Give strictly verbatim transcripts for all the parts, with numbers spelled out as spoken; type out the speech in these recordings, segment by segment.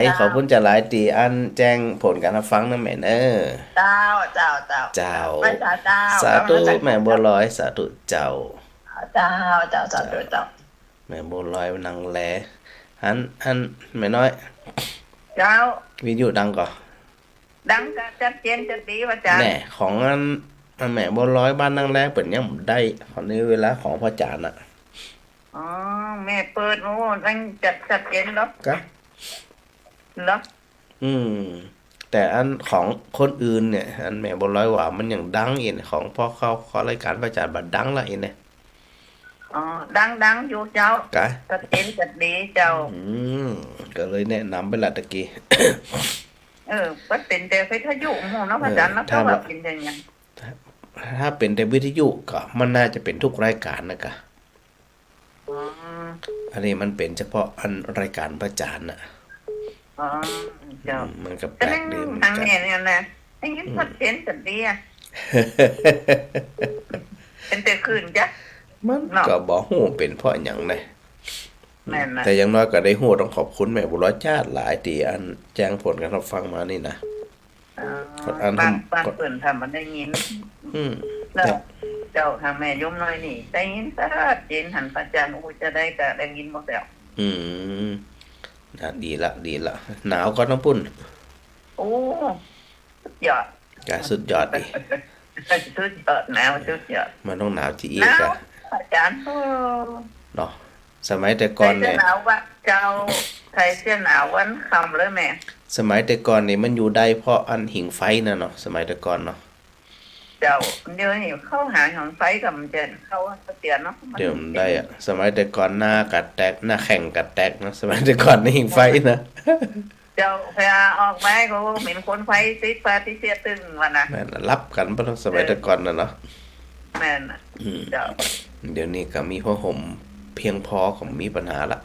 เจ้า ขอบคุณจาหลายตี้อันแจ้งผลก๋านฮับฟังนะแม่เนอะ เจ้า เจ้า เจ้า เจ้า ไหว้สาเจ้า สาธุ แม่บัวลอย สาธุเจ้า เจ้า เจ้า สาธุเจ้า แม่บัวลอยนั่งแล อัน อัน แม่น้อย เจ้า วิทยุดังก่อ ดังก็จัดเจนจัดดีว่ะจ๊ะ แน่ ของอัน อันแม่บัวลอยบ้านนั่งแลเปิ้นยังบ่ได้ ของในเวลาของพระอาจารย์น่ะ อ๋อ แม่เปิด โอ้ ดังจัด จัดเจนเหรอ กะ เหรอ อืม แต่อันของคนอื่นเนี่ย อันแม่บัวลอยว่ามันยังดังอีก ของพอเข้า เข้ารายก๋านพระอาจารย์บ่ดังละอีกเนี่ย อ๋อ ดัง ดังอยู่เจ้า กะ จัดเจนจัดดีเจ้า อืม ก็เลยแนะนำไปละตะกี้ เออ มันเป๋นแต่วิทยุหมู่เนาะ เออ พระอาจารย์เนาะ ถ้า แต่ว่า ว่าเป๋นอย่างนั้น ถ้า ถ้าเป๋นแต่วิทยุก็มันน่าจะเป๋นทุกรายก๋านนะกะ อ๋อ อันนี้มันเป๋นเฉพาะอันรายก๋านพระอาจารย์น่ะ อ๋อ เจ้า อืม มันก็แปลกดีเหมือนกั๋น แต่ในทางเนี่ย เนี่ยนะ ได้ยิน อืม ชัดเจนสันติอะ เป๋นแต่คลื่นจ๊ะ มัน เนาะ ก็บ่ฮู้เป๋นเพราะหยังนะ แม่นนะ แต่อย่างน้อยก็ได้ฮู้ ต้องขอบคุณแม่บัวลอยจาหลายตี้อันแจ้งผลก๋านฮับฟังมานี่นะ อ๋อ อัน บ้าน ทำ บ้านเปิ้นทำมันได้ยิน อืม เจ้า เจ้า เจ้า ทางแม่โยมน้อยนี่ ได้ยินชัดเจน หันพระอาจารย์ อู้ จะได้ก็ได้ยินหมดแล้ว อืม น่ะ ดีละ ดีละ หนาวก่อตังปุ้น โอ้ สุดยอด กะสุดยอดดี สุดยอด หนาวสุดยอด มันต้องหนาวจริงๆ หนาว กะ อาจารย์ โอ้ เนาะ สมัยแต่ก่อนเนี่ย ใส่เสื้อหนาววะ เจ้า ใส่เสื้อหนาววันค่ำเลยแม่ สมัยแต่ก่อนนี่มันอยู่ได้เพราะอันหิ้งไฟน่ะเนาะ สมัยแต่ก่อนเนาะ เจ้า เดี๋ยวนี้เข้าหาหิ้งไฟก็บ่เจ๋นเข้าเตื้อเนาะ เดี๋ยวมันได้อะ สมัยแต่ก่อนหน้ากะแตก หน้าแข้งกะแตกเนาะ สมัยแต่ก่อนนี่หิ้งไฟนะ เจ้า พอออกมาก็เหม็นควันไฟ ติดผ้าติดเสี้ยตึงวะนะ แม่นละ หลับกั๋นปะเนาะ สมัยแต่ก่อนน่ะเนาะ แม่นน่ะ อืม เจ้า เดี๋ยวนี้ก็มีผ้าห่มเพียงพอ ก็บ่มีปัญหาละ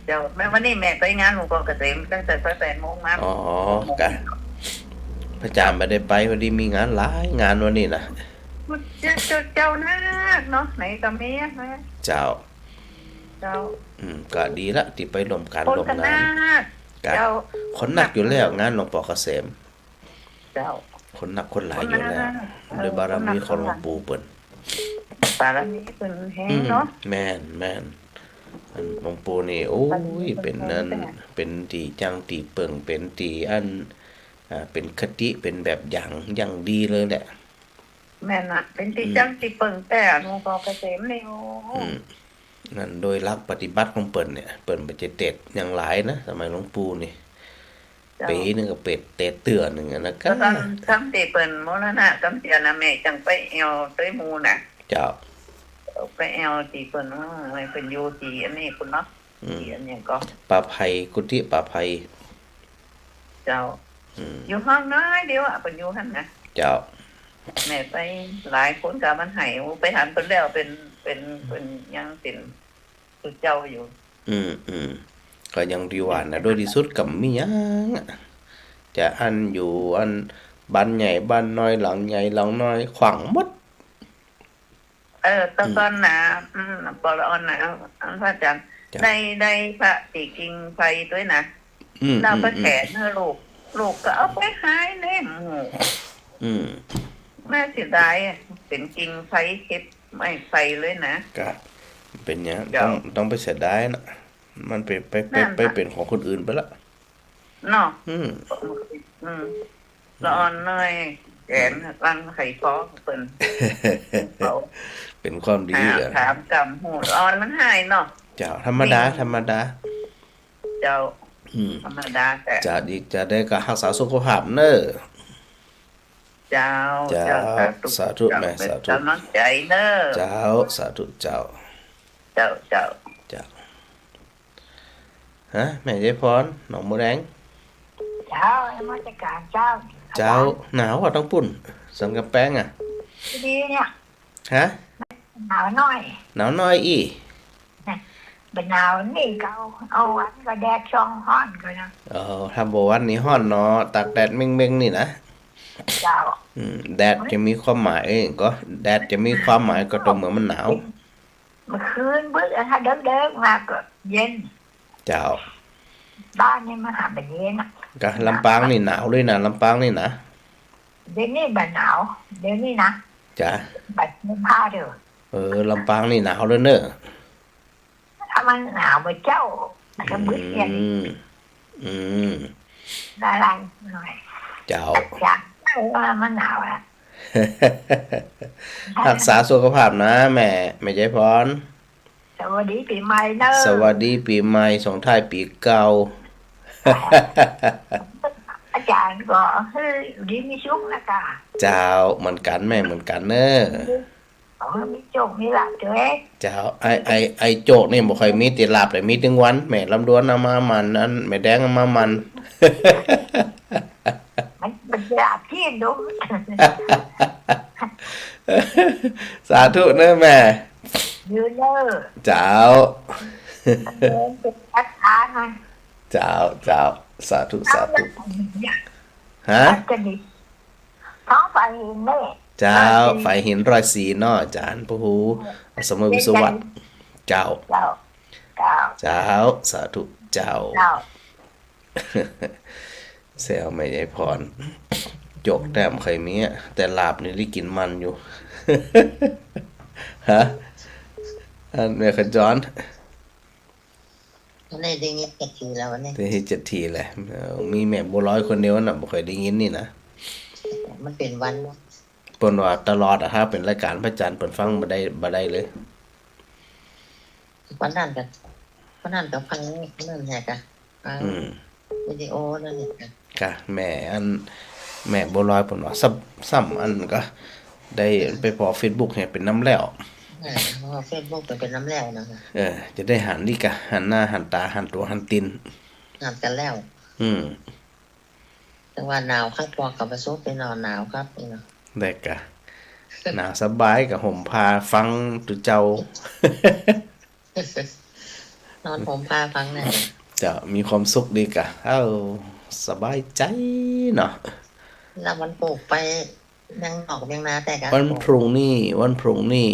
เจ้า แม่ วันนี้แม่ไปงานหลวงพ่อเกษมตั้งแต่แปดโมงมา อ๋อ กะ พระอาจารย์บ่ได้ไป พอดีมีงานหลายงานวันนี้นะ เจ้า เจ้า เจ้านักเนาะ ไหนก็มีนะ เจ้า เจ้า อืม ก็ดีละ ตี้ไปร่วมก๋าน คน ร่วมงาน ก็นัก กะ เจ้า คนนักอยู่แล้ว งานหลวงพ่อเกษม เจ้า คนนักคนหลายอยู่แล้ว คนนัก โดยบารมีของหลวงปู่เปิ้น บารมีเปิ้นแฮงเนาะ อืม แม่น แม่น อันหลวงปู่นี่ โอ้ย บารมีเปิ้น เป๋นอัน แฮง เป๋นตี้จั้งตี้เปิ้ง เป๋นตี้อัน อ่า เป๋นคติ เป๋นแบบอย่าง อย่างดีเลยแหละ แม่นน่ะ เป๋นตี้ อืม จั้งตี้เปิ้งแต๊ หลวงพ่อเกษมนี่ โอ้ อืม นั่นโดยหลักปฏิบัติของเปิ้นเนี่ย เปิ้นบ่ใจ้เตศน์หยังหลายนะ สมัยหลวงปู่นี่ เจ้า ปี๋นึ่งก็เป๋นเตศน์เตื้อนึ่งอะนะ แล้วต๋อน กะ ต๋อนตี้เปิ้นมรณะ ต๋อนเสียนะ แม่จั้งไปแอ่วตวยหมู่น่ะ เจ้า ไปแอ่วตี้เปิ้นว่า เปิ้นอยู่ตี้อันนี้พุ้นเนาะ อืม ตี้อันนี้ก็ ป่าไผ่ กุฏิป่าไผ่ เจ้า อืม อยู่ห้องน้อยเดียวอะ เปิ้นอยู่หั้นนะ เจ้า แม่ไปหลายคนก็มันไห้ โอ้ ไปหันเปิ้นแล้วเป๋น เป๋น เป๋นยังเป๋น คือเจ้าอยู่ อืม อืม ก็อย่างตี้ว่าน่ะ โดยตี้สุดก็บ่มีหยังอะ จะอันอยู่อันบ้านใหญ่บ้านน้อย หลังใหญ่หลังน้อย ขว้างหมด เออ แต่ก่อนน่ะ อืม ปอละอ่อนน่ะ อันพระอาจารย์ เจ้า ได้ ได้พระตี้กิ่งไผ่ตวยนะ อืม แล้วไป อืม แขวนหื้อลูก ลูกก็เอาไปขายแหม อืม น่าเสียดายอะ เป๋นกิ่งไผ่ เก็บไม้ไผ่เลยนะ กะ เป๋นหยัง เจ้า ต้อง ต้องไปเสียดายนะ มันไป ไป ไป นั่นน่ะ ไปเป๋นของคนอื่นไปละ เนาะ อืม อืม ละอ่อนน้อย แขวน อืม วางไข่ฟองเปิ้น เขา เป๋นความดี หา เหรอ ถามกำหูละอ่อนมันหายเนาะ เจ้า ธรรมดา นี่ ธรรมดา เจ้า อืม ธรรมดา แต่ จะดีจะได้ก็ฮักษาสุขภาพเน้อ เจ้า เจ้า เจ้า สาธุ สาธุ เจ้า แม่ เป๋น สาธุ ก๋ำลังใจ๋เน้อ เจ้า สาธุ เจ้า เจ้า เจ้า เจ้า ฮะ แม่ยายพร หนองบัวแดง เจ้า นมัสก๋านเจ้า เจ้า หนาวอะตังปุ้น สันก๋ำแปงอะ ดีเนี่ย ฮะ หนาวหน้อย หนาวหน้อยอี้ บ่หนาวนี่ก็เอา เอาวันก็แดดส่องฮ้อนก็นะ เออ ถ้าบ่วันนี่ฮ้อนเนาะ ตากแดดเม็งๆ นี่นะ เจ้า อืม แดดจะมีความหมายเองก็ แดดจะมีความหมายก็ต่อเมื่อมันหนาว เมื่อคืนเบิ่ง ถ้าเดิกๆ มาก็เย็น เจ้า บ้านนี่มันหาบ่เย็นนะ กะ ลำปางนี่หนาวเลยนะ ลำปางนี่นะ เดี๋ยวนี้บ่หนาว เดี๋ยวนี้นะ จ้ะ บ่ บ่ผ้าเด้อ เออ ลำปางนี่หนาวเลยเนอะ ถ้ามันหนาวบ่เจ้า มันก็มืดเย็น อืม อืม ได้หลายหน่อย เจ้า อยากได้ว่ามันหนาวอะ ฮักษาสุขภาพนะแม่ แม่ใจ๋พร สวัสดีปี๋ใหม่เนอะ สวัสดีปี๋ใหม่ ส่งท้ายปี๋เก่า อาจ๋ารย์ก็หื้ออยู่ดีมีสุขนะจ๊ะ เจ้า เหมือนกั๋นแม่ เหมือนกั๋นเนอะ ขอหื้อมีโจคมีลาภด้วย เจ้า ไอ้ ไอ้ ไอ้โจคนี่บ่ค่อยมี แต่ลาภแหละมีตึงวัน แม่ลำดวนเอามาหมั่น อันแม่แดงเอามาหมั่น มัน มันลาภตี้ดู สาธุเนอะแม่ ยืนเนอะ เจ้า เดินเป็นวัดพระหน่อย เจ้า เจ้า สาธุ สาธุ ฮะ วัดกระดิ่ง ท้องฝายหินนี่ เจ้า ร้อยสี่ ฝายหินร้อยสี่เนาะ อาจ๋ารย์ พระครู เออ อัศมวิสุวัต เจ้า เจ้า เจ้า เจ้า สาธุ เจ้า เจ้า แซวแม่ใจ๋พร โจคแต้มใค่มีอะ แต่ลาภนี่ได้กิ๋นมันอยู่ ฮะ อันแม่ขจร วันนี้ได้ยินจักทีแล้ววันนี้ ได้ยินจักทีแหละ เออ มีแม่บัวลอยคนเดียวน่ะ บ่ค่อยได้ยินนี่นะ มันเป๋นวันเนาะ เปิ้นว่าตลอดอะ ถ้าเป๋นรายก๋านพระอาจ๋ารย์เปิ้นฟังบ่ได้ บ่ได้เลย วันนั้นก็ วันนั้นก็ฟังนั่นแหละกะ ฟัง อืม วิดีโอนั่นแหละกะ ค่ะ แม่อัน แม่บัวลอยเปิ้นว่า ซ้ำ ซ้ำอันก็ได้ไปผ่อเฟซบุ๊กแหมเป๋นนำแล้ว เออ ผ่อเฟซบุ๊กเป๋นนำแล้วนะคะ เออ จะได้หันดีกะ หันหน้าหันต๋า หันตั๋วหันตี๋น หันกั๋นแล้ว อืม แต่ว่าหนาวคัก ปอกับประสบไปนอนหนาวคักนี่เนาะ ได้กะ หนาวสบายกะห่มผ้าฟังตุ๊เจ้า นอนห่มผ้าฟังเนี่ย จะมีความสุขดีกะ เอ้า สบายใจ๋เนาะ แล้ววันพูกไปเวียงนอกเวียงนาแต่กะ วันพรุ่งนี้ วันพรุ่งนี้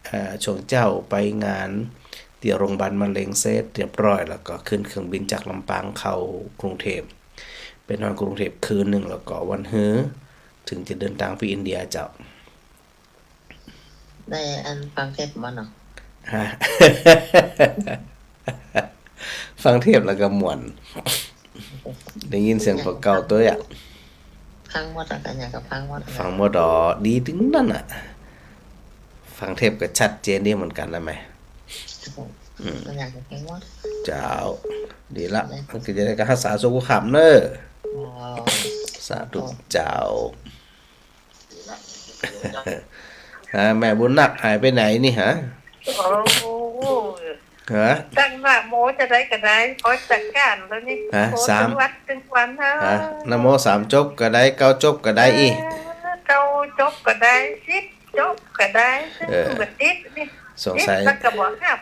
เอ่อ ช่วงเจ๊าไปงานตี้โรงพยาบาลมะเร็งเสร็จเรียบร้อย แล้วก็ขึ้นเครื่องบินจากลำปางเข้ากรุงเทพฯ ไปนอนกรุงเทพฯคืนนึ่ง แล้วก็วันฮือ เถิงจะเดินตางไปอินเดียเจ้า ได้อันฟังเทปน์บ่เนาะ ฮะ ฟังเทปน์แล้วก็ม่วน ได้ยินเสียงปากเก่าตวยอะ ฟังหมดอะ อะหยังก็ฟังหมดอะ ฟังหมดอะ ดีตึงนั้นอะ ฟังเทปน์ก็ชัดเจนดีเหมือนกั๋นนะแม่ อืม อะหยังก็ฟังหมด เจ้า ดีละ มันก็จะได้ก็ฮักษาสุขภาพเน่อ อ๋อ สาธุเจ้า ฮะ แม่บุญนักหายไปไหนนี่ฮะ โอ้โห ฮะ ตั้งนะโมจะได้ก็ได้ ขอจัดการแล้วนี่ ฮะ โอ้ สาม ตึงวันตึงวันนะ ฮะ นะโมสามจบก็ได้ เก้าจบก็ได้อี้ เออ เก้าจบก็ได้ สิบจบก็ได้ เออ บ่ติดนี่ สงสัย ติดแล้วก็บ่ฮับ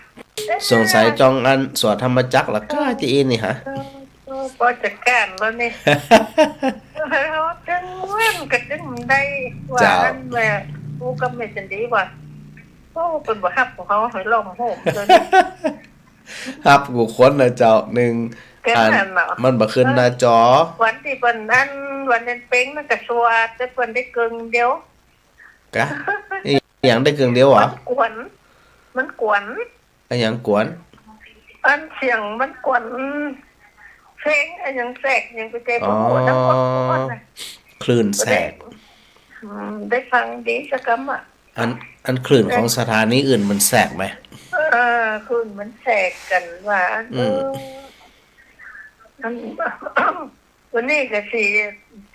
สงสัยจ้องอันสวดธรรมจักรละก้าจะอี้นี่ฮะ เออ โอ้ ปอจัดการแล้วนี่ ตึงวันก็ตึงได้ ว่า เจ้า อันแม่ กูก็ไม่สนดีว่า โอ้ เปิ้นบ่ฮับของเฮาให้ร้องโฮมตัวนี้ ฮับกู้คนนะเจ้า นึ่ง ก็ อัน นั่นเนาะ มันบ่ขึ้นหน้าจอ เออ วันตี้เปิ้นอัน วันเดือนเพ็ญมันก็สวด แต่เปิ้นได้เกิ่งเดียว กะ อีหยังได้เกิ่งเดียวหวา มันกวน มันกวน อะหยังกวน อันเสียงมันกวน เพลงอะหยังแสกหยังไปเตะ อ๋อ หัวน้ำกวนๆ น่ะ คลื่นแสก อืม ได้ฟังดีสักกำอะ อัน อันคลื่นของสถานีอื่นมันแสกไหม เออ คลื่นมันแสกกั๋นว่า อืม เออ อัน วันนี้ก็สิ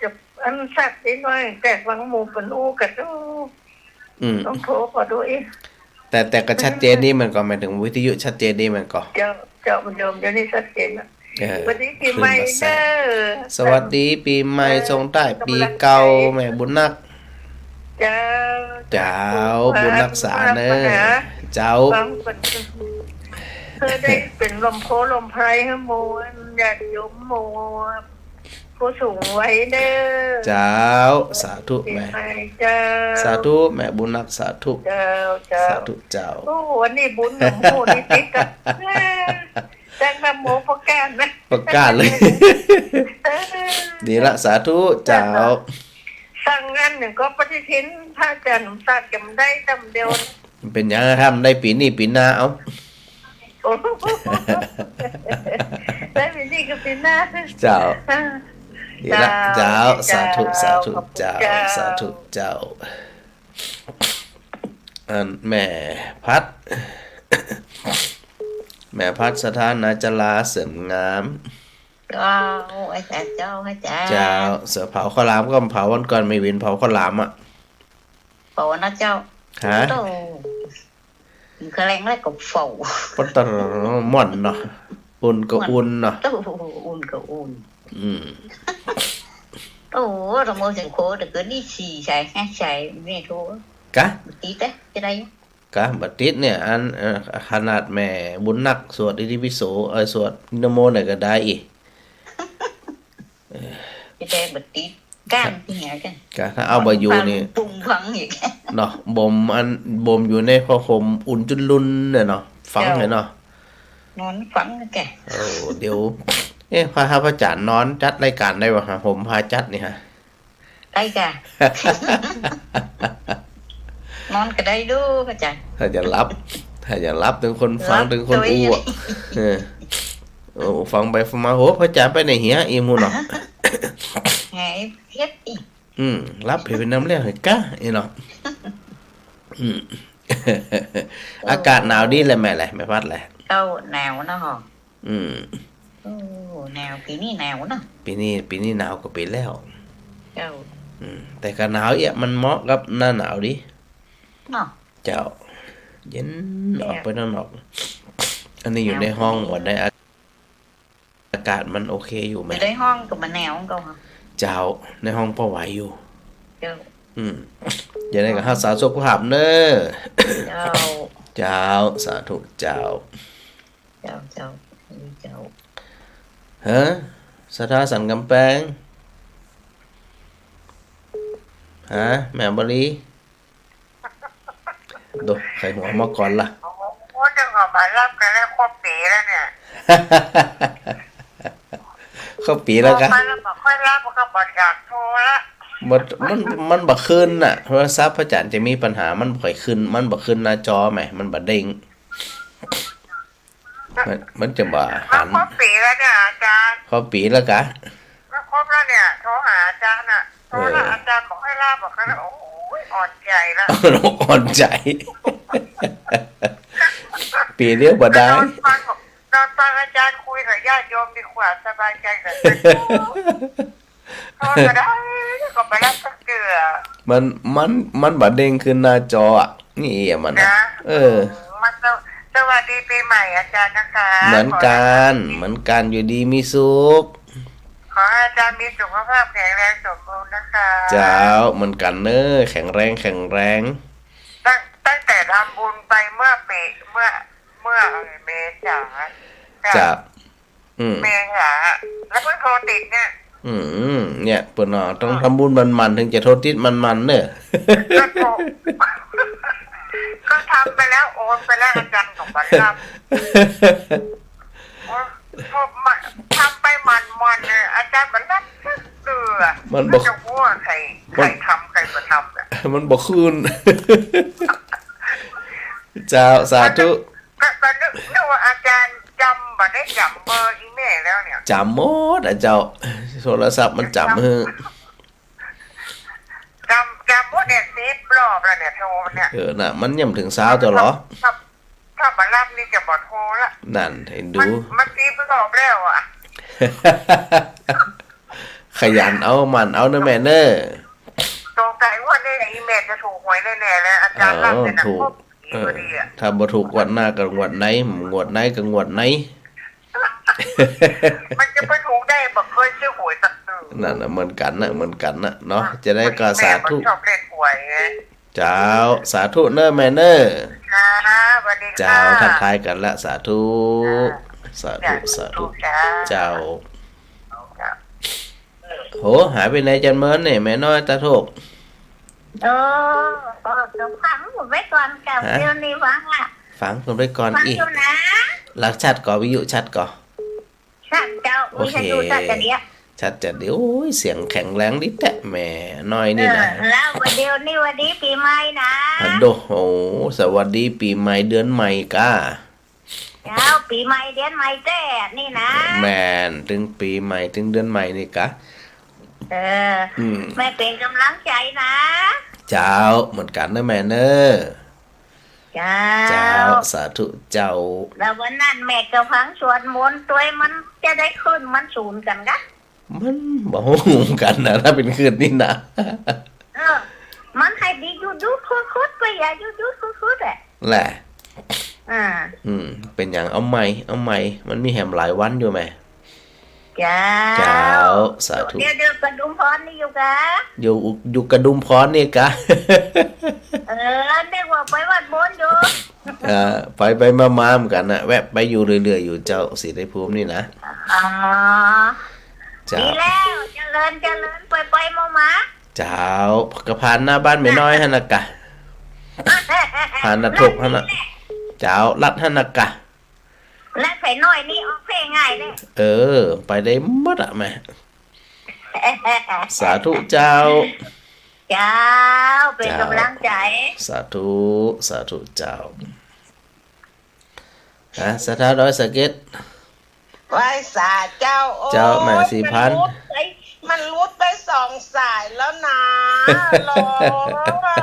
จะอันสัตว์นิดหน่อย แต่ฟังหมู่เปิ้นอู้ก็ อืม ต้องโทรขอดูอีก แต่ แต่ก็ชัดเจนดีมันก็ หมายถึงวิทยุชัดเจนดีมันก็ เจ้า เจ้า มันโยมเดี๋ยวนี้ชัดเจนละ เออ สวัสดีปีใหม่เด้อ สวัสดีปีใหม่ เออ ส่งท้ายปีเก่า แม่บุญนัก เจ้า เจ้า บุญรักษาเน่อ เจ้า ฟังเปิ้น เพื่อได้เป๋นลมโพธิ์ลมไพรหื้อหมู่ญาติโยมหมู่ ผู้สูงวัยเด้อ เจ้า สาธุแม่ ปีใหม่เจ้า สาธุแม่บุญนัก สาธุ เจ้า เจ้า สาธุเจ้า โอ้ วันนี้บุญหนองโพธิ์นี่ติดกัน ตั้งนะโมประการนะ ประการเลย เออ ดีละ สาธุ เจ้า สั่งอันนึ่งก็ปฏิทินพระอาจารย์สมศักดิ์จ๋ำได้จ๋ำเดียว เป๋นหยัง ถ้าบ่ได้ปี๋นี้ปี๋หน้า เอ้า โอ้ ได้ปี๋นี้กับปี๋หน้า เจ้า อ่า ดีละ เจ้า เจ้า สาธุ เจ้า สาธุ ขอบคุณ เจ้า เจ้า สาธุ เจ้า อันแม่พัด แม่พัดศรัทธานาจาราเสริมงาม เจ้า อาจารย์เจ้า อาจารย์ เจ้า เสือเผาข้าวหลามก็เผาวันก่อน แม่วินเผาข้าวหลามอะ เผานะเจ้า ฮะ โต้ มันก็แรงแล้วก็เผา ปะตะม่อนเนาะ อุ่นก็อุ่นเนาะ โต้ อุ่นก็อุ่น อืม โอ้ ตะโมเสียงโค แต่เกิดนี่สี่สาย ห้าสาย แม่โทร กะ บ่ติดเอ๊ะ จะได้ กะ บ่ติดเนี่ย อัน เอ่อ ขนาดแม่บุญนักสวดอิติปิโส เอ่อ สวดนะโมหน่อยก็ได้อีก เออ จะได้บ่ติด ก้านที่ไหนกัน กะ ถ้าเอาบ่อยู่นี่ ปุ้งปัง ปุ้งปังอีก เนาะ บ่มอัน บ่มอยู่ในผ้าห่มอุ่นจุนลุนเนี่ยเนาะ ฟังเลยเนาะ เจ้า นอนฟังแก โอ้ เดี๋ยว เอ๊ะ พระ พระอาจารย์นอนจัดรายการได้บ่ฮะ ห่มผ้าจัดนี่ฮะ ได้จ้ะ นอนก็ได้ดู อาจารย์ ถ้าจะหลับ ถ้าจะหลับ ตึงคนฟัง หลับ ตึงคนอู้อะ ตัวเอง เออ โอ้ ฟังไปฟังมา โห พระอาจารย์ไปไหนเหีย อีหมู่เนาะ ไงเฮ็ดอีก อืม หลับไปเป๋นนำแล้ว เฮ้ย กะ อีเนาะ อืม เออ อากาศหนาวดีแหละแม่แหละ แม่พัดแหละ เจ้า หนาวเนาะ อืม โอ้ หนาว ปี๋นี้หนาวเนาะ ปี๋นี้ ปี๋นี้หนาวก็เป๋นแล้ว เจ้า อืม แต่ก็หนาวเอี้ย มันเหมาะกับหน้าหนาวดี เนาะ เจ้า เย็น เจ้า ออกไปนอก อันนี้อยู่ในห้อง หนาว บ่ได้ อากาศมันโอเคอยู่ไหม อยู่ในห้องก็บ่หนาวก็ เจ้า ในห้องปอไหวอยู่ เจ้า อืม จะได้ก็ฮักษาสุขภาพเน้อ เจ้า เจ้า สาธุ เจ้า เจ้า เจ้า เจ้า ฮะ ศรัทธาสันกำแพง ฮะ แม่บรี โด ใครหัวมาก่อนล่ะ โอ้โห จังหวะมารับกันแล้ว ครบปี๋แล้วเนี่ย ครบปี๋แล้วกะ โทรมาแล้วบ่ค่อยรับ ก็บ่อยากโทรละ มัน มัน มันบ่ขึ้นน่ะ โทรศัพท์พระอาจารย์จะมีปัญหา มันบ่ค่อยขึ้น มันบ่ขึ้นหน้าจอแหม มันบ่เด้ง มัน มันจะบ่หัน ครบปี๋แล้วเนี่ยอาจารย์ ครบปี๋แล้วกะ ก็ครบแล้วเนี่ย โทรหาอาจารย์น่ะ โทรแล้ว เออ อาจารย์บ่ค่อยรับ บ่ค่อยรับ โอ้ย อ่อนใจ๋ละ อ่อนใจ๋ ปี๋เดียวบ่ได้ นอนฟัง นอนฟังอาจารย์คุยกับญาติโยมดีกว่า สบายใจ๋กว่า โทรก็ได้ ก็บ่รับสักเตื้อ มัน มัน มันบ่เด้งขึ้นหน้าจออะ นี่อะมันน่ะ นะ เออ มาสว- สวัสดีปี๋ใหม่อาจารย์นะคะ เหมือนกั๋น ขอให้อาจารย์ เหมือนกั๋น อยู่ดีมีสุข ขอให้อาจารย์มีสุขภาพแข็งแรงสมบูรณ์นะคะ เจ้า เหมือนกั๋นเน้อ แข็งแรง แข็งแรง ตั้ง- ตั้งแต่ทำบุญไปเมื่อปี- เมื่อ- เมื่อเมษา เจ้า เมษา อืม แล้วเพิ่งโทรติดเนี่ย อืม เนี่ย เปิ้นว่าต้องทำบุญหมั่นๆ ถึงจะโทรติดหมั่นๆ เน้อ ก็โทร ก็ทำไปแล้ว โอนไปแล้ว อาจารย์ก็บ่รับ โอ้ โทรมา ทำไปหมั่นๆ เนี่ย อาจารย์บ่รับสักเตื้อ มันบ่ ก็จะว่าใคร มัน ใครทำ ใครบ่ทำเนี่ย มันบ่ขึ้น เจ้า สาธุ ก็- ก็นึก- นึกว่าอาจารย์จ๋ำ บ่ได้จ๋ำเบอร์อีแม่แล้วเนี่ย จ๋ำหมดอะเจ้า โทรศัพท์มันจ๋ำหื้อ จ๋ำ- จ๋ำหมดเนี่ย สิบรอบแล้วเนี่ย โทรเนี่ย เออ น่ะ มันยังบ่เถิงซาวเตื้อหรอ ถ้า- ถ้าบ่รับนี่จะบ่โทรละ นั่น เห็นดู มัน- มันสิบรอบแล้วอะ ขยันเอา หมั่นเอาเน้อแม่เน้อ สงสัยงวดนี้อีแม่จะถูกหวยแน่ๆ เลย อาจารย์รับเนี่ยนะ เออ ถูก ครบปี๋ เออ พอดีอะ ถ้าบ่ถูกงวดหน้าก็งวดใน งวดในก็งวดใน มันจะไปถูกได้ บ่เคยซื้อหวยสักเตื้อ นั่นน่ะ เหมือนกั๋นน่ะ เหมือนกั๋นน่ะเนาะ อ่ะ จะได้ก็สาธุ แม่มันชอบเล่นหวยไง เจ้า สาธุเน้อแม่เน้อ ค่ะ สวัสดีค่ะ เจ้า ทักทายกั๋นละ สาธุ ค่ะ สาธุ สาธุ สาธุ เจ้า เจ้า เจ้า โห หายไปไหนจันเมินเนี่ย แม่น้อยต๋าโทก เออ ก็ฟังผมไว้ก่อนค่ะ ฮะ เดี๋ยวนี้ฟังอะ ฟังผมไว้ก่อน ฟัง อีก อยู่นะ แล้วชัดก่อ วิทยุชัดก่อ ชัดเจ้า โอเค วิทยุชัดจะเดียะ ชัดจะเดียะ โอ้ย เสียงแข็งแรงดีแต๊แม่น้อยนี่นะ เออ แล้ววันเดียวนี่หวัดดีปี๋ใหม่นะ ฮัลโหล โอ้ สวัสดีปี๋ใหม่เดือนใหม่ก้า เจ้า ปี๋ใหม่เดือนใหม่แต๊นี่นะ แม่น ตึงปี๋ใหม่ตึงเดือนใหม่นี่ก้า เออ อืม แม่เป๋นก๋ำลังใจ๋นะ เจ้า เหมือนกั๋นเน่อแม่เน่อ เจ้า เจ้า สาธุเจ้า แล้ววันนั้นแม่ก็ฟังสวดมนต์ตวย มันจะได้ขึ้นมันสูนกั๋นกะ มันบ่ฮู้กั๋นนะ ถ้าเป๋นขึ้นนี่นะ เออ มันให้ดีดุดุดคุดคุดไป อย่าดุดุดคุดคุดอะ แหละ อ่า อืม เป๋นหยัง เอาใหม่ เอาใหม่ มันมีแหมหลายวันอยู่แม่ เจ้า เจ้า สาธุ เดี๋ยว เดี๋ยวกระดุมพรนี่อยู่กะ อยู่ อยู่กระดุมพรนี่กะ เออ นึกว่าไปวัดโบสถ์อยู่ เออ ไปไปมามาเหมือนกั๋นนะ แวะไปอยู่เรื่อยๆ อยู่เจ้า ศรีไตรภูมินี่นะ อ๋อ เจ้า ดีแล้ว เจริญ เจริญ ไปไปมามา เจ้า ก็ผ่านหน้าบ้านแม่น้อยหั้นนะกะ ผ่านหน้าทกหั้นนะ เจ้า ลัดหั้นนะกะ แล้วแม่น้อยนี่ออกเพลงง่ายเลย เออ ไปได้หมดอะแม่ สาธุเจ้า เจ้า เป๋นก๋ำลังใจ๋ สาธุ สาธุเจ้า ฮะ ศรัทธาดอยสะเก็ด ไหว้สาเจ้า โอ้ เจ้า แม่ศรีพันธุ์ มันหลุดไป มันหลุดไปสองสายแล้วนะ รออะ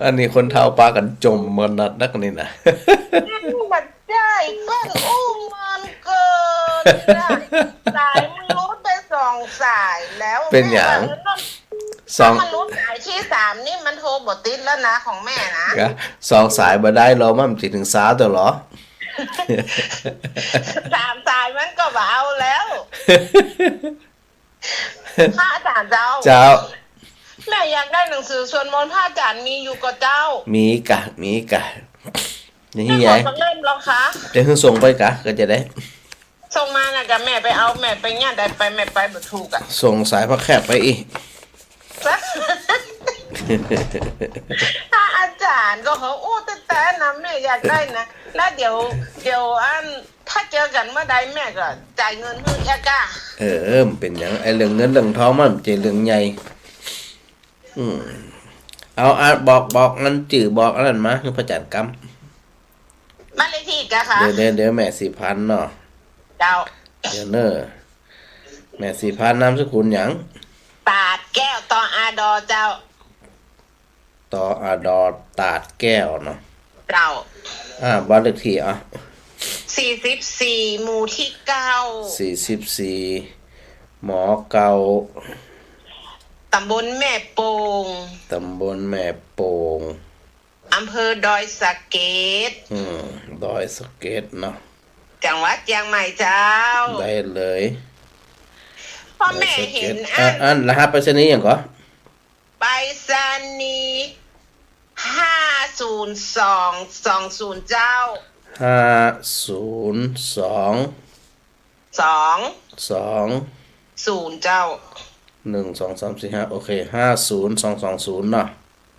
อันนี้คนเฒ่าปากั๋นจ่มมันนัดนักนี่นะ มันใจ้เปิ้นอู้มันเกินนะ สายมันหลุดไปสองสายแล้ว เป๋นหยัง แม่ว่า สอง ถ้ามันหลุดสายตี้สามนี่มันโทรบ่ติดแล้วนะ ของแม่นะ กะ สองสายบ่ได้หรอ มันจะถึงสามตัวหรอ สามสายมันก็บ่เอาแล้ว พระอาจ๋ารย์เจ้า เจ้า แม่อยากได้หนังสือสวดมนต์พระอาจ๋ารย์มีอยู่ก่อเจ้า มีกะ มีกะ อย่างนี้ แม่ขอ ไง สักเล่มเหรอคะ จะหื้อส่งไปกะ ก็จะได้ ส่งมานะกะ แม่ไปเอา แม่ไปเยียะใดไป แม่ไปบ่ถูกอะ ส่งสายพระแคบไปอีก พระอาจ๋ารย์ก็เขาอู้แต๊ๆ นะ แม่อยากได้นะ แล้วเดี๋ยว เดี๋ยวอัน ถ้าเจอกั๋นเมื่อใดแม่ก็จ่ายเงินหื้อแค่ก้า เออ มันเป๋นหยัง ไอ้เรื่องเงินเรื่องทองมันบ่ใจ้เรื่องใหญ่ อืม เอา อ่ะ บอก บอกอันจื้อ บอกอันนั้นมา หื้อพระอาจ๋ารย์กำ บ้านเลขตี้กะคะ เดี๋ยว เดี๋ยว เดี๋ยวแม่ศรีพันธุ์เนาะ เจ้า เดี๋ยวเน่อ แม่ศรีพันธุ์นามสกุลหยัง ตาดแก้ว ตออาดอเจ้า ตออาดอ ตาดแก้วเนาะ เจ้า อ่า บ้านเลขตี้ อ่ะ สี่สิบสี่ หมู่ตี้เก้า สี่สิบสี่ หมอเก้า ต๋ำบลแม่โป่ง ต๋ำบลแม่โป่ง อำเภอดอยสะเก็ด อืม ดอยสะเก็ดเนาะ จังหวัดเจียงใหม่เจ้า ได้เลย พ่อแม่เห็น ดอยสะเก็ด อัน อ่ะ อันรหัสไปรษณีย์หยังก่อ ไปรษณีย์ ห้าศูนย์สอง สองศูนย์ เจ้า ห้าศูนย์สอง สอง สอง ศูนย์ เจ้า หนึ่ง สอง สาม สี่ ห้า โอเค ห้าศูนย์สองสองศูนย์ เนาะ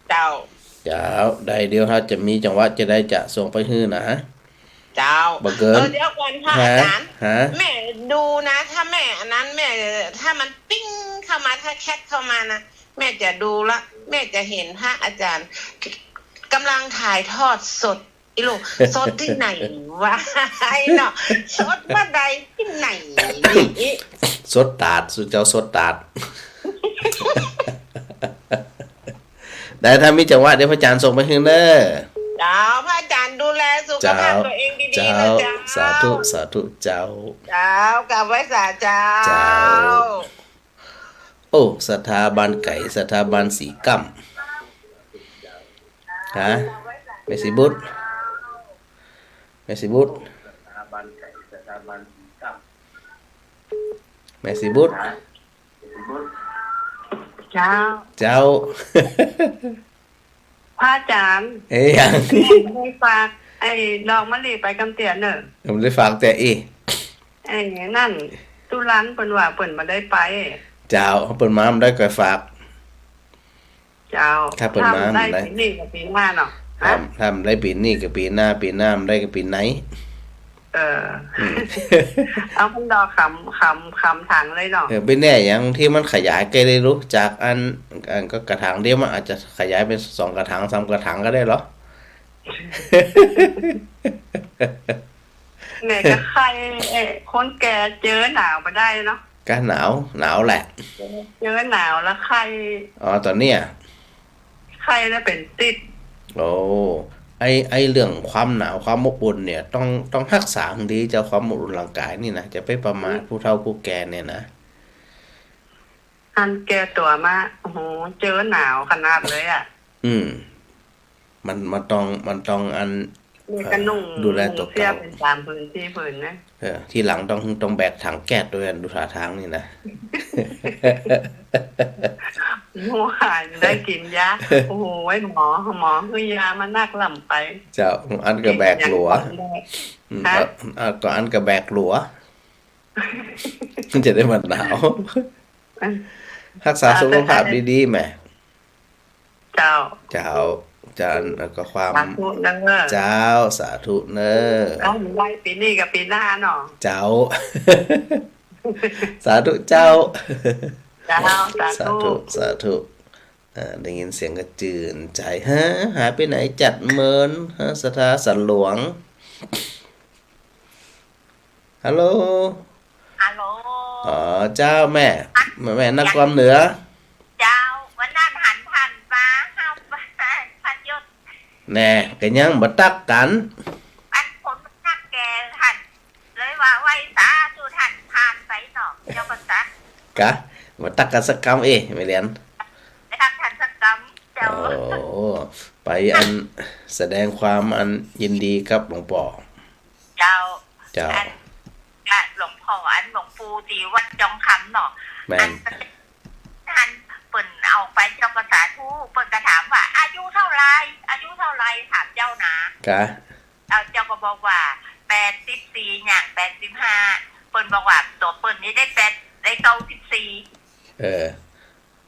เจ้า เจ้า ได้ เดี๋ยวถ้าจะมีจังหวะจะได้จะส่งไปหื้อนะ เจ้า บังเกิน เออ เดี๋ยวก่อนค่ะ ฮะ อาจ๋ารย์ ฮะ แม่ดูนะ ถ้าแม่อันนั้นแม่ ถ้ามันปิ๊งเข้ามา ถ้าแชทเข้ามานะ แม่จะดูละ แม่จะเห็นพระอาจ๋ารย์ก๋ำลังถ่ายทอดสด อีหลู สดตี้ไหนวะ ไอ้เนาะ สดบ่าใดตี้ไหนนี่ สดตาด สุเจ้า สดตาด ได้ ถ้ามีจังหวะเดี๋ยวพระอาจ๋ารย์ส่งไปหื้อเน่อ เจ้า พระอาจ๋ารย์ดูแลสุขภาพ เจ้า ตั๋วเองดีๆ เจ้า นะเจ้า สาธุ สาธุ เจ้า เจ้า กราบไหว้สาเจ้า เจ้า โอ้ ศรัทธาบ้านไก๋ ศรัทธาบ้านสีก้ำ ฮะ แม่ศรีบุตร แม่ศรีบุตร แม่ศรีบุตร เจ้า เจ้า พระอาจ๋ารย์ เอ๊ะ หยัง แม่ได้ฝากไอ้ดอกมะลิไปกำเตียเน่อ ผมได้ฝากแต่อี ไอ้นั่น ตุลันเปิ้นว่าเปิ้นบ่ได้ไป เจ้า เปิ้นมาบ่ได้ก็ฝาก เจ้า ถ้าเปิ้นมา ถ้าบ่ได้ บ่ได้ ปีนี้กับปีหน้าเนาะ ถ้า ฮะ ถ้าบ่ได้ปี๋นี้ก็ปี๋หน้า ปี๋หน้าบ่ได้ก็ปี๋ไหน เออ อืม เอา มันดอกขำ ขำ ขำถังเลยเนาะ เออ บ่แน่ อย่างตี้มันขยายก็ได้ ฮู้จัก อัน อันก็กระถางเดียวมันอาจจะขยายเป๋นสองกระถาง สามกระถางก็ได้เหรอ แม่ก็ไข้ เอ๊ะ คนแก่เจอหนาวบ่ได้เนาะ ก็หนาว หนาวแหละ เจอหนาวแล้วไข้ อ๋อ ต๋อนเนี้ย ไข้แล้วเป๋นติด โอ้ ไอ้ ไอ้เรื่องความหนาวความอบอุ่นเนี่ย ต้อง ต้องฮักษาหื้อดีเจ้า ความอบอุ่นร่างกายนี่นะ จะไปประมาท อืม ผู้เฒ่าผู้แก่เนี่ยนะ อันแก่ตั๋วมา โอ้โห เจอหนาวขนาดเลยอะ อืม มัน มันต้อง มันต้องอัน นี่ก็นุ่ง เอ่อ ดูแลตั๋ว นุ่งเสื้อ เก่า เป๋นสามผืนสี่ผืนนะ เออ ทีหลังต้อง ต้องแบกถังแก๊สตวย ดูท่าทางนี่นะ เมื่อวานได้กิ๋นยา โอ้โห หมอ หมอหื้อยามานักล้ำไป เจ้า อันก็แบกหลัว กิ๋นอย่างก่อนแรก อืม ฮะ ก็ อ่ะ ก็อันก็แบกหลัว จะได้บ่หนาว อืม ฮักษาสุขภาพดีๆ แม่ เจ้า เจ้า เจ้า แล้วก็ความ สาธุเน้อ เจ้า สาธุเน้อ เอ้า บ่ได้ปี๋นี้ก็ปี๋หน้าเนาะ เจ้า สาธุเจ้า เจ้า สาธุ สาธุ สาธุ อ่า ได้ยินเสียงก็จื่นใจ๋ ฮะ หายไปไหนจัดเมิน ฮะ ศรัทธาสันหลวง ฮัลโหล ฮัลโหล อ๋อ เจ้าแม่ แม่ แม่นครเหนือ เจ้า วันนั้นหันผ่านมา เฮา พันยศ แน่ ก็ยังบ่ตักกั๋น อันคนตักแกหัน เลยว่าไหว้สาธุท่านผ่านไปเนาะ เจ้าภาษา กะ บ่ตักกั๋นสักกำ เอ๊ะ แม่เหรียญ บ่ตักท่านสักกำ เจ้า โอ้ ไปอัน แสดงความอันยินดีกับหลวงป้อ เจ้า เจ้า อัน กะหลวงป้อ อันหลวงปู่ตี้วัดจองคำเนาะ แม่น อัน อันเปิ้นเอาไปเจ้าก็สาธุ เปิ้นก็ถามว่าอายุเท่าไหร่ อายุเท่าไหร่ ถามเจ้านะ กะ เอาเจ้าก็บอกว่าแปดสิบสี่ ย่างแปดสิบห้า เปิ้นบอกว่าตั๋วเปิ้นนี่ได้แปด ได้เก้าสิบสี่ เออ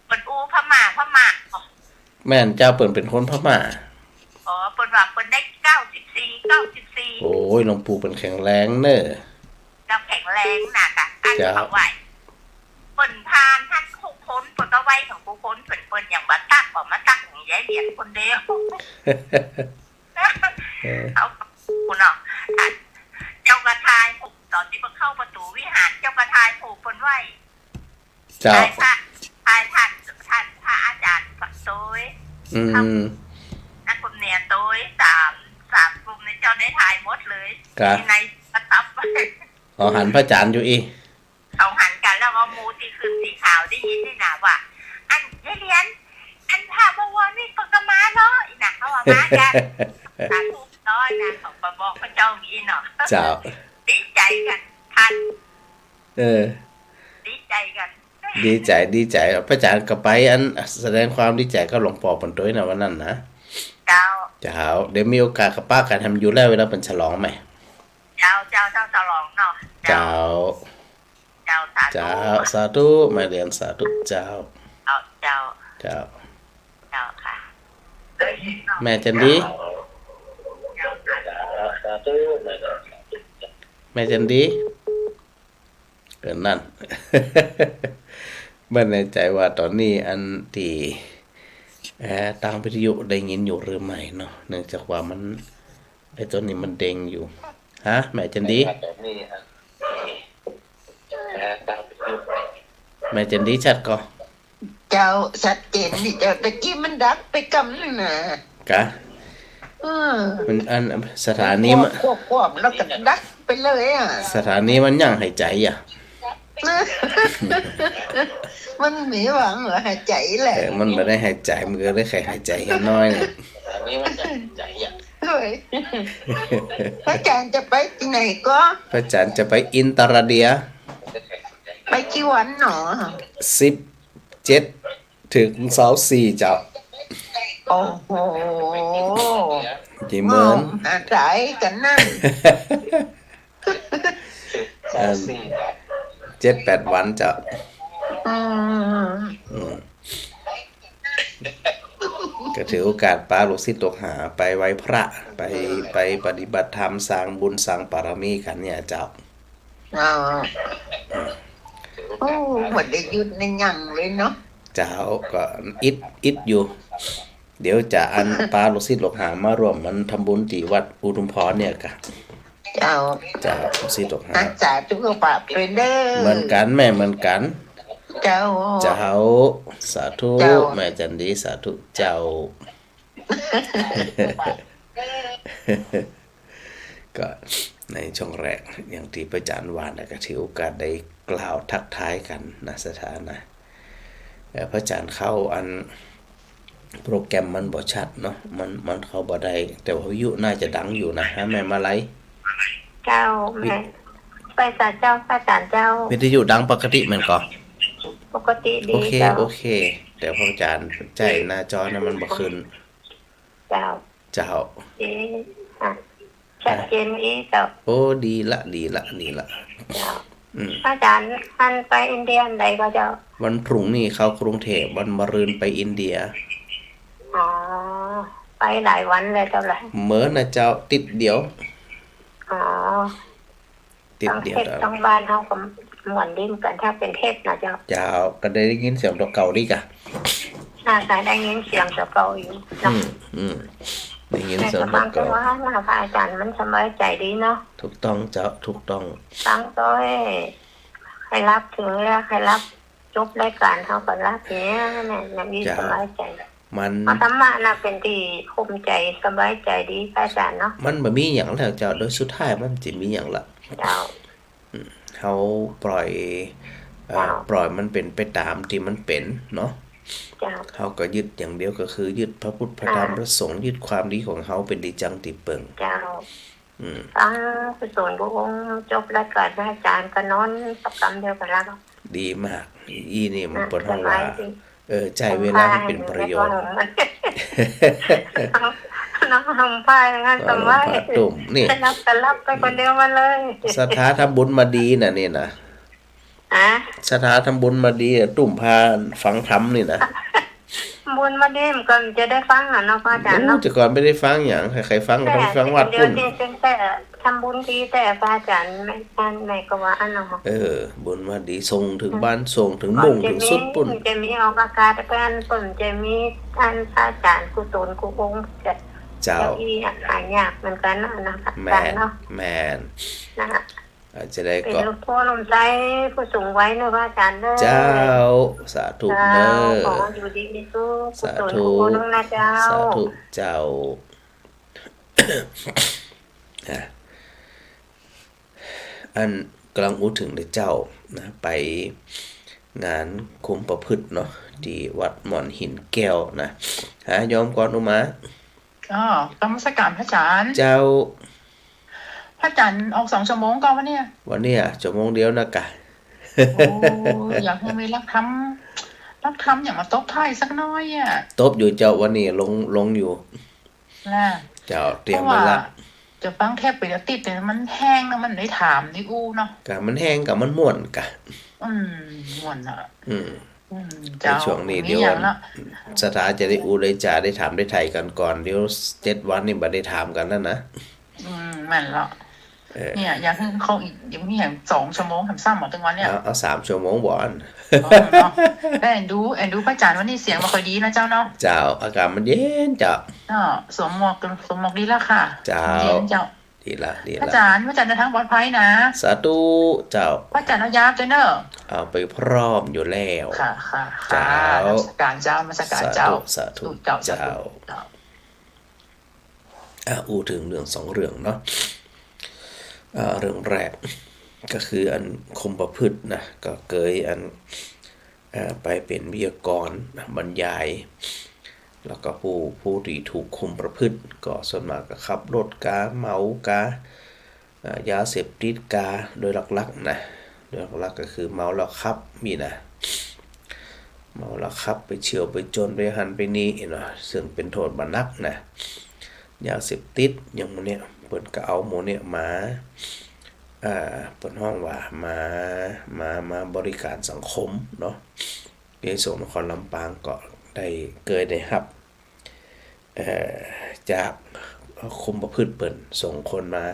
เปิ้นอู้พม่า พม่า แม่นเจ้า เปิ้นเป๋นคนพม่า อ๋อ เปิ้นว่าเปิ้นได้เก้าสิบสี่ เก้าสิบสี่ โอ้ย หลวงปู่เปิ้นแข็งแรงเน้อ เจ้าแข็งแรงนะกะ อัน เจ้า เขาไหว้ เปิ้นผ่านหั้นหกคน เปิ้นก็ไหว้ของกู้คน เปิ้น เปิ้นยังบ่ตัก ออกมาตักของยายเหรียญคนเดียว เออ เอา คุณเนาะ อัน เจ้าก็ถ่ายรูป ต๋อนตี้เปิ้นเข้าประตู๋วิหาร เจ้าก็ถ่ายรูปเปิ้นไว้ เจ้า ถ่ายพระ ถ่ายท่าน ท่านพระอาจ๋ารย์ตวย อืม ครับ นักบุญเนี่ยตวย สาม สามกลุ่มนี่เจ้าได้ถ่ายหมดเลย กะ ตี้ในกระต๊อบ อ๋อ หันพระอาจ๋ารย์อยู่อี้ เขาหันกั๋นแล้วก็หมู่ตี้ขึ้นตี้ขาวได้ยินนี่นะว่า อันยายเหรียญ อันพระบวรนี่เปิ้นก็มาเนาะ อี้นะ เขาว่ามากั๋น สาธุน้อยนะ เขาก็บอกพระเจ้าอี้เนาะ เจ้า ดีใจ๋กั๋น ท่าน เออ ดีใจ๋กั๋น ดีใจ๋ ดีใจ๋ พระอาจ๋ารย์ก็ไปอันแสดงความดีใจ๋กับหลวงป้อเปิ้นตวยนะวันนั้นนะ เจ้า เจ้า เดี๋ยวมีโอกาสก็ปะกั๋น แหมอยู่แล้วเวลาเปิ้นฉลองใหม่ เจ้า เจ้า เจ้า ฉลองเนาะ เจ้า เจ้า เจ้า สาธุ เจ้า สาธุ แม่เหรียญ สาธุ เจ้า เจ้า เจ้า เจ้า เจ้าค่ะ แม่จันดี เจ้าค่ะ แม่จันดี เออ นั่น บ่แน่ใจ๋ว่าต๋อนนี้อันตี้ เอ่อ ตางวิทยุได้ยินอยู่หรือไม่เนาะ เนื่องจากว่ามัน ไอ้ตั๋วนี้มันเด้งอยู่ ฮะ แม่จันดี แม่จันดีชัดก่อ เจ้า ชัดเจนนี่เจ้า ตะกี้มันดับไปกำนึ่งนะ กะ เออ มันอัน สถานีมัน ควบ ควบ ควบ แล้วก็ดับไปเลยอะ สถานีมันยังหายใจ๋อะ มันมีหวังเหลือหายใจ๋แหละ เออ มันบ่ได้หายใจ๋ มันก็ได้แค่หายใจ๋แค่น้อยเนี่ย โอ้ย พระอาจ๋ารย์จะไปตี้ไหนก่อ พระอาจ๋ารย์จะไปอินตาลาเดีย ไปกี่วันหนอ สิบเจ็ด เถิงซาวสี่เจ้า โอ้โห เจ้าเมิน หาใจ๋กั๋นนั่น อัน เจ็ดแปดวันเจ้า อืม อืม ก็ถือโอกาสปาลูกศิษย์ลูกหาไปไหว้พระ ไป ไปปฏิบัติธรรม สร้างบุญสร้างบารมีกั๋นเนี่ยเจ้า อ๋อ โอ้ บ่ได้หยุดในหยังเลยเนาะ เจ้า ก็อิด อิดอยู่ เดี๋ยวจะอันปาลูกศิษย์ลูกหามาร่วมมันทำบุญตี้วัดอุทุมพรเนี่ยกะ เจ้า เจ้า ลูกศิษย์ลูกหา สาธุปะเปื้อนเด้อ เหมือนกั๋นแม่ เหมือนกั๋น เจ้า เจ้า สาธุ เจ้า แม่จันดี สาธุ เจ้า ก็ในช่วงแรก อย่างตี้พระอาจารย์ว่านะ ก็ถือโอกาสได้กล่าวทักทายกั๋นนะ ศรัทธานะ เอ่อ พระอาจารย์เข้าอัน โปรแกรมมันบ่ชัดเนาะ มัน มันเข้าบ่ได้ แต่ว่าวิทยุน่าจะดังอยู่นะ ฮะ แม่มาลัย เจ้า แม่ ไปสาเจ้า พระอาจารย์เจ้า วิทยุดังปกติแม่นก่อ ปกติดี โอเค เจ้า โอเค แต่พระอาจารย์ใจ๊หน้าจอนะ มันบ่ขึ้น เจ้า เจ้า เอ๊ะ อ่ะ ชัดเจนอีกเจ้า โอ้ ดีละ ดีละ ดีละ เจ้า อืม พระอาจารย์ อันไปอินเดียอันใดก่อเจ้า วันพรุ่งนี้เข้ากรุงเทพฯ วันมะรืนไปอินเดีย อ๋อ ไปหลายวันเลยเจ้าเหรอ เมินนะเจ้า ติ๊ดเดียว อ๋อ ติ๊ดเดียว ตังเทศตังบ้านเฮาก็ม่วนดีเหมือนกั๋น ถ้าเป๋นเทศนะเจ้า เจ้า ก็ได้ยินเสียงตั๋วเก่าดีกะ น่าจะได้ยินเสียงตั๋วเก่าอยู่เนาะ อืม อืม ได้ยินเสียงตั๋วเก่า แต่ฟังจังหวะนะ พระอาจารย์มันสบายใจ๋ดีเนาะ ถูกต้องเจ้า ถูกต้อง ฟังโตย ใค่หลับ เถิงเวลาใค่หลับ จบรายก๋านเฮาก็หลับเนี่ย เนี่ย อย่างนี้ เจ้า สบายใจ๋ มัน เอาธรรมะน่ะเป๋นตี้ข่มใจ๋ สบายใจ๋ดี พระอาจารย์เนาะ มันบ่มีหยังแล้วเจ้า โดยสุดท้ายมันจะมีหยังละ เจ้า อืม เฮาปล่อย เอ่อ เจ้า ปล่อยมันเป๋นไปต๋ามตี้มันเป๋นเนาะ เจ้า เฮาก็ยึดอย่างเดียว ก็คือยึดพระพุทธ พระธรรม เจ้า พระสงฆ์ ยึดความดีของเฮาเป๋นตี้จั้งตี้เปิง เจ้า อืม ฟังกุศลกู้องค์ จบรายก๋านพระอาจารย์ก็นอนปะกำเดียวกั๋นแล้ว ดีมาก อี้นี่มัน อ่ะ เปิ้นฮ้องว่า สบายดี เออ ใจ๊เวลาหื้อเป๋นประโยชน์ นอนห่มผ้าอย่างนั้น นอนห่มผ้าอย่างนั้น นอนห่มผ้า สบาย ตุ้มนี่ ใค่หลับก็หลับไปคนเดียวมาเลย ศรัทธาทำบุญมาดีนะนี่นะ ฮะ ศรัทธาทำบุญมาดีอะ ตุ้มผ้าฟังธรรมนี่นะ บุญมาดีมันก็จะได้ฟังอะเนาะ พระอาจารย์เนาะ โอ้ แต่ก่อนบ่ได้ฟังหยัง ใผๆ ฟังก็ต้องไปฟังวัดปุ้น เดี๋ยวนี้ตั้งแต่ทำบุญดีแต่พระอาจารย์ แม่ แม่ก็ว่าอันนั้นเนาะ เออ บุญมาดี ส่งเถิงบ้าน ส่งเถิงมุ่งเถิงสุดปุ้น จะมีออกอากาศเปิ้น เปิ้นจะมีอันพระอาจารย์กุศลกู้องค์ เจ้า เจ้าอี้หายากเหมือนกั๋นเนาะ นะ แม่น อาจารย์เนาะ แม่น นะ อาจจะได้ เป๋น ก็ ลมโพลมไทรผู้สูงวัยเนาะ พระอาจารย์เนาะ เจ้า สาธุ เจ้า เด้อ ขออยู่ดีมีสุข สาธุ กุศลกู้องค์นะเจ้า สาธุ เจ้า อ่ะ อันก่ำลังอู้เถิงเน่อเจ้านะ ไปงานคุมประพฤติเนาะ ตี้วัดหม่อนหินแก้วนะ หาโยมก่อน อุมา อ๋อ นมัสการพระอาจารย์ เจ้า พระอาจารย์ออกสองชั่วโมงก่อวันเนี้ย วันเนี้ยชั่วโมงเดียวนะกะ โอ้ อยากหื้อมีหลักธรรม หลักธรรมอย่างมาตบท้ายสักหน้อยอะ ตบอยู่เจ้า วันนี้ลง ลงอยู่ น่ะ เจ้า เตรียมไว้ละ เพราะว่าจะฟังเทศน์ไปเดี๋ยวติด แต่มันแห้งนะ มันได้ถามได้อู้เนาะ กะมันแห้งกะมันม่วนกะ อืม ม่วนอะ อืม อืม ใน เจ้า ช่วงนี้ มี เดี๋ยว อย่างละ ศรัทธาจะได้อู้ได้จ๋า ได้ถามได้ไถ่กั๋นก่อน เดี๋ยวเจ็ดวันนี่บ่ได้ถามกั๋นแล้วนะ อืม แม่นละ เออ เนี่ย อยากหื้อเขาอีก ยังมีอย่างสองชั่วโมง สาม สาม หมดตึงวันเนี่ย เอา เอาสามชั่วโมงบ่อน อ๋อ เนาะ แต่แอนดู แอนดูพระอาจารย์วันนี้เสียงบ่ค่อยดีนะเจ้าเนาะ เจ้า อากาศมันเย็นเจ้า เนาะ สวมหมวก สวมหมวกดีแล้วค่ะ เจ้า เย็นเจ้า ดีละ ดีละ พระอาจารย์ พระอาจารย์เดินทางปลอดภัยนะ สาธุ เจ้า พระอาจารย์เอายาไปเนอะ เอาไปพร้อมอยู่แล้ว ค่ะ ค่ะ ค่ะ เจ้า นมัสการเจ้า นมัสการเจ้า สาธุ สาธุ เจ้า เจ้า สาธุ เจ้า อ่ะ อู้เถิงเรื่องสองเรื่องเนาะ อ่า เรื่องแรกก็คืออันคุมประพฤตินะ ก็เกยอัน อ่า ไปเป๋นไวยากรณ์นะ บรรยาย แล้วก็ผู้ ผู้ตี้ถูกคุมประพฤติก็ส่วนมากก็ขับรถกา เมากา อ่า ยาเสพติดกา โดยหลักๆ นะ โดยหลักๆ ก็คือเมาแล้วขับนี่นะ เมาแล้วขับไปเฉี่ยวไปจนไปหั้นไปนี่เนาะ ซึ่งเป๋นโต้ษบ่านักนะ ยาเสพติดอย่างหมู่เนี่ย เปิ้นก็เอาหมู่เนี่ยมา อ่า เปิ้นฮ้องว่ามา มา มาบริการสังคมเนาะ ในส่วนนครลำปางก็ได้ เกยได้ฮับ เอ่อ จากคุมประพฤติเปิ้นส่งคนมา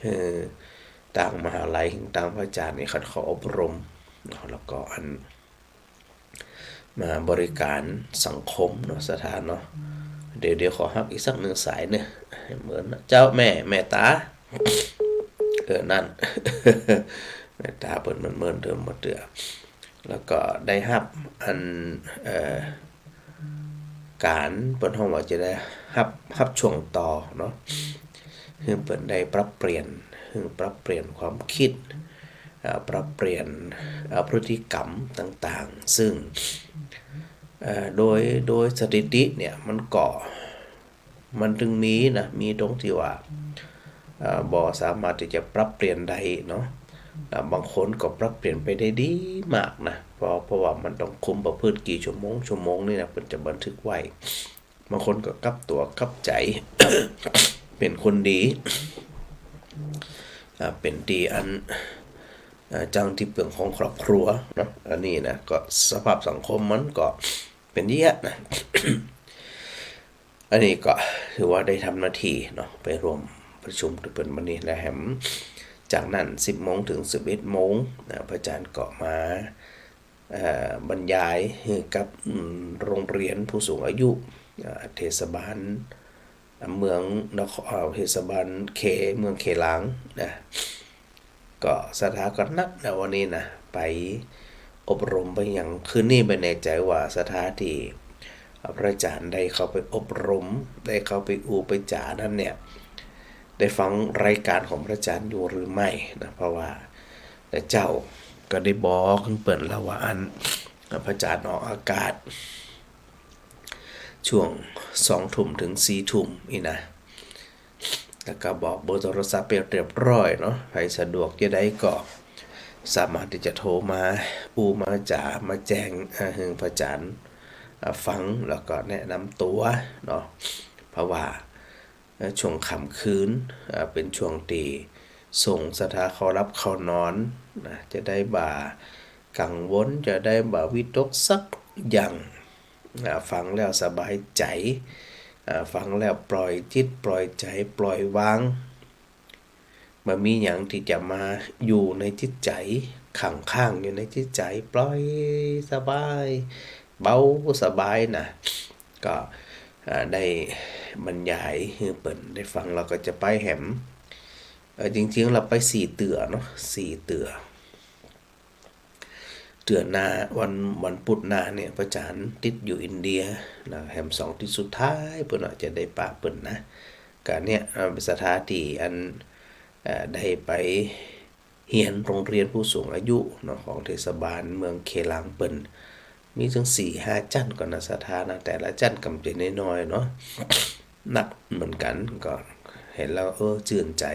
เอ่อ ตางมหาลัย ตางพระอาจารย์นี่ คันเขาอบรมเนาะ แล้วก็อัน มาบริการสังคมเนาะ ศรัทธาเนาะ เดี๋ยว เดี๋ยวขอฮับอีกสักหนึ่งสายเนาะ เหมือนเจ้าแม่ แม่ต๋า เออ นั่น แม่ต๋าเปิ้นเมินๆ เดิมบ่เตื้อ แล้วก็ได้ฮับอัน เอ่อ ก๋านเปิ้นฮ้องว่าจะได้ฮับ ฮับช่วงต่อเนาะ หื้อเปิ้นได้ปรับเปลี่ยน หื้อปรับเปลี่ยนความคิด เอ่อ ปรับเปลี่ยน เอ่อ พฤติกรรมต่างๆ ซึ่ง เอ่อ โดย โดยสถิติเนี่ย มันก็ มันตึงมีนะ มีตรงตี้ว่า เอ่อ บ่สามารถตี้จะปรับเปลี่ยนได้เนาะ อ่า บางคนก็ปรับเปลี่ยนไปได้ดีมากนะ เพราะ เพราะว่ามันต้องคุมประพฤติกี่ชั่วโมง ชั่วโมงนี่นะ เปิ้นจะบันทึกไว้ บางคนก็กลับตั๋วกลับใจ๋ เป๋นคนดี อ่า เป๋นตี้อัน อ่า จั้งตี้เปื้องของครอบครัวเนาะ อันนี้นะ ก็สภาพสังคมมันก็เป๋นเยียะนะ อันนี้ก็ถือว่าได้ทำหน้าที่เนาะ ไปร่วมประชุมเปิ้นวันนี้นะแหม จากนั้นสิบโมงถึงสิบเอ็ดโมงนะ พระอาจารย์ก็มา เอ่อ บรรยายหื้อกับ อืม โรงเรียนผู้สูงอายุ เอ่อ เทศบาล เมืองนคร เอ่อ เทศบาลเข เมืองเขลางนะ ก็ศรัทธาก็นักนะวันนี้นะ ไปอบรมไปหยัง คืนนี้บ่แน่ใจ๋ว่าศรัทธาตี้พระอาจารย์ได้เข้าไปอบรม ได้เข้าไปอู้ไปจ๋านั้นเนี่ย ได้ฟังรายการของพระอาจารย์อยู่หรือไม่นะ เพราะว่าแต่เจ๊าก็ได้บอกเปิ้นแล้วว่าอัน พระอาจารย์ออกอากาศ ช่วงสองทุ่มถึงสี่ทุ่มนี่นะ แล้วก็บอกเบอร์โทรศัพท์ไปเรียบร้อยเนาะ ใผสะดวกจะใดก็สามารถตี้จะโทรมาอู้มาจ๋ามาแจ้ง เอ่อ หื้อพระอาจารย์ เอ่อ ฟัง แล้วก็แนะนำตั๋วเนาะ เพราะว่า เอ่อ ช่วงค่ำคืน เอ่อ เป๋นช่วงตี้ส่งศรัทธาเข้าหลับเข้านอนนะ จะได้บ่กังวล จะได้บ่วิตกสักอย่าง อ่า ฟังแล้วสบายใจ๋ อ่า ฟังแล้วปล่อยจิตปล่อยใจ๋ ปล่อยวาง บ่มีหยังตี้จะมาอยู่ในจิตใจ๋ ขังข้างอยู่ในจิตใจ๋ ปล่อยสบาย เบาสบายนะ ก็ อ่า ได้บรรยายหื้อเปิ้นได้ฟัง แล้วก็จะไปแหม เอ่อ จริงๆ แล้วไปสี่เตื้อเนาะ สี่เตื้อ เตื้อหน้าวัน วันพุธหน้าเนี่ย พระอาจารย์ติดอยู่อินเดียนะ แหมสองตี้สุดท้ายเปิ้นอาจจะได้ปะเปิ้นนะ ก็เนี่ย เอ่อ เป๋นศรัทธาตี้อัน เอ่อ ได้ไปเฮียนโรงเรียนผู้สูงอายุเนาะ ของเทศบาลเมืองเขลางเปิ้น มีตึงสี่ห้าจั้นก่อนะศรัทธานะ แต่ละจั้นก็บ่ใจ้น้อยๆ เนาะ นักเหมือนกั๋น ก็หันแล้ว เออ จื้นใจ๋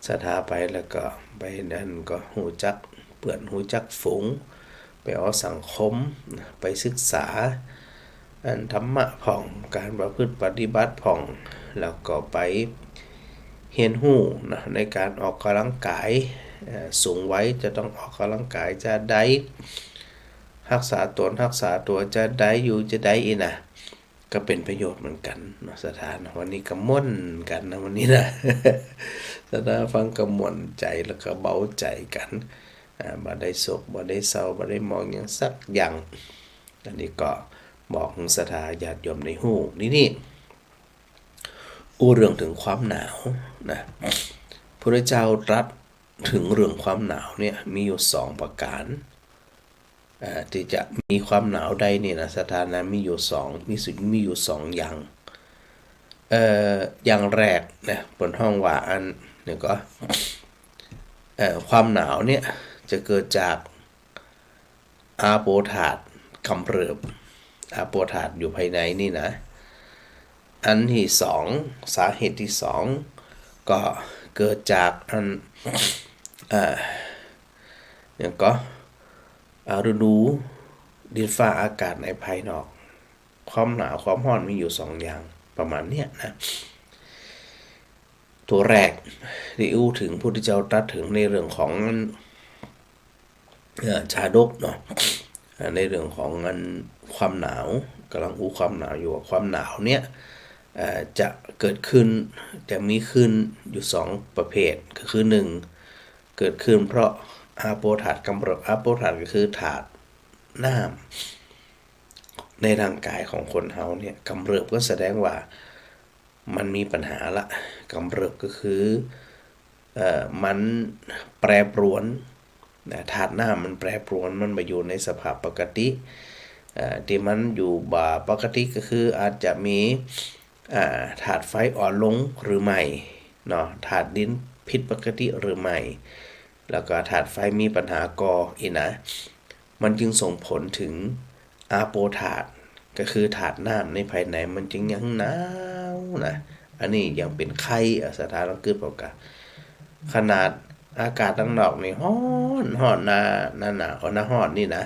ศรัทธาไปแล้วก็ไปนั่นก็ฮู้จักเปื้อนฮู้จักฝูง ไปเอาสังคม ไปศึกษาอันธรรมะพ่อง ก๋านประพฤติปฏิบัติพ่อง แล้วก็ไปเฮียนฮู้นะ ในก๋านออกก๋ำลังก๋าย เอ่อ สูงวัยจะต้องออกก๋ำลังก๋ายจาใด ฮักษาต๋นฮักษาตั๋วจาใด อยู่จาใดอี้นะ ก็เป๋นประโยชน์เหมือนกั๋นเนาะศรัทธาเนาะ วันนี้ก็ม่วนกั๋นนะวันนี้นะ ศรัทธาฟังก็ม่วนใจ๋แล้วก็เบาใจ๋กั๋น อ่า บ่ได้โศก บ่ได้เศร้า บ่ได้หมองหยังสักอย่าง อันนี้ก็บอกศรัทธาญาติโยมได้ฮู้ นี่ นี่ อู้เรื่องเถิงความหนาวนะ พระพุทธเจ้าตรัสเถิงเรื่องความหนาวเนี่ยมีอยู่สองประก๋าน เอ่อ ตี้จะมีความหนาวได้นี่นะศรัทธานะ มีอยู่สอง มีสุ มีอยู่สองอย่าง เอ่อ อย่างแรกนะ เปิ้นฮ้องว่าอัน นี่ก็ เอ่อ ความหนาวเนี่ยจะเกิดจากอาโปธาตุกำเริบ อาโปธาตุอยู่ภายในนี่นะ อันตี้สอง สาเหตุตี้สอง ก็เกิดจากอัน เอ่อ หยังก็ อ่า ฤดูดินฟ้าอากาศในภายนอก ความหนาวความฮ้อนมีอยู่สองอย่าง ประมาณเนี้ยนะ ตั๋วแรกตี้อู้เถิง พุทธเจ้าตรัสเถิงในเรื่องของ เอ่อ ชาดกเนาะ อ่า ในเรื่องของอันความหนาว ก๋ำลังอู้ความหนาวอยู่ ว่าความหนาวเนี่ย เอ่อ จะเกิดขึ้น จะมีขึ้นอยู่สองประเภท ก็คือหนึ่ง เกิดขึ้นเพราะอาโปธาตุกำเริบ อาโปธาตุก็คือธาตุน้ำในร่างกายของคนเฮาเนี่ย กำเริบก็แสดงว่ามันมีปัญหาละ กำเริบก็คือ เอ่อ มันแปรปรวนนะ ธาตุน้ำมันแปรปรวน มันบ่อยู่ในสภาพปกติ เอ่อ ตี้มันอยู่บ่ปกติก็คืออาจจะมี อ่า ธาตุไฟอ่อนลงหรือไม่เนาะ ธาตุดินผิดปกติหรือไม่ แล้วก็ธาตุไฟมีปัญหาก่ออี้นะ มันจึงส่งผลถึงอาโปธาตุ ก็คือธาตุน้ำในภายในมันจึงยังหนาวนะ อันนี้ยังเป๋นไข้ อ่ะ ศรัทธาลองกึ๊ดเป๋ากะ ขนาดอากาศตังนอกนี่ฮ้อน ฮ้อน หน้า หน้าหนาว หน้าฮ้อนนี่นะ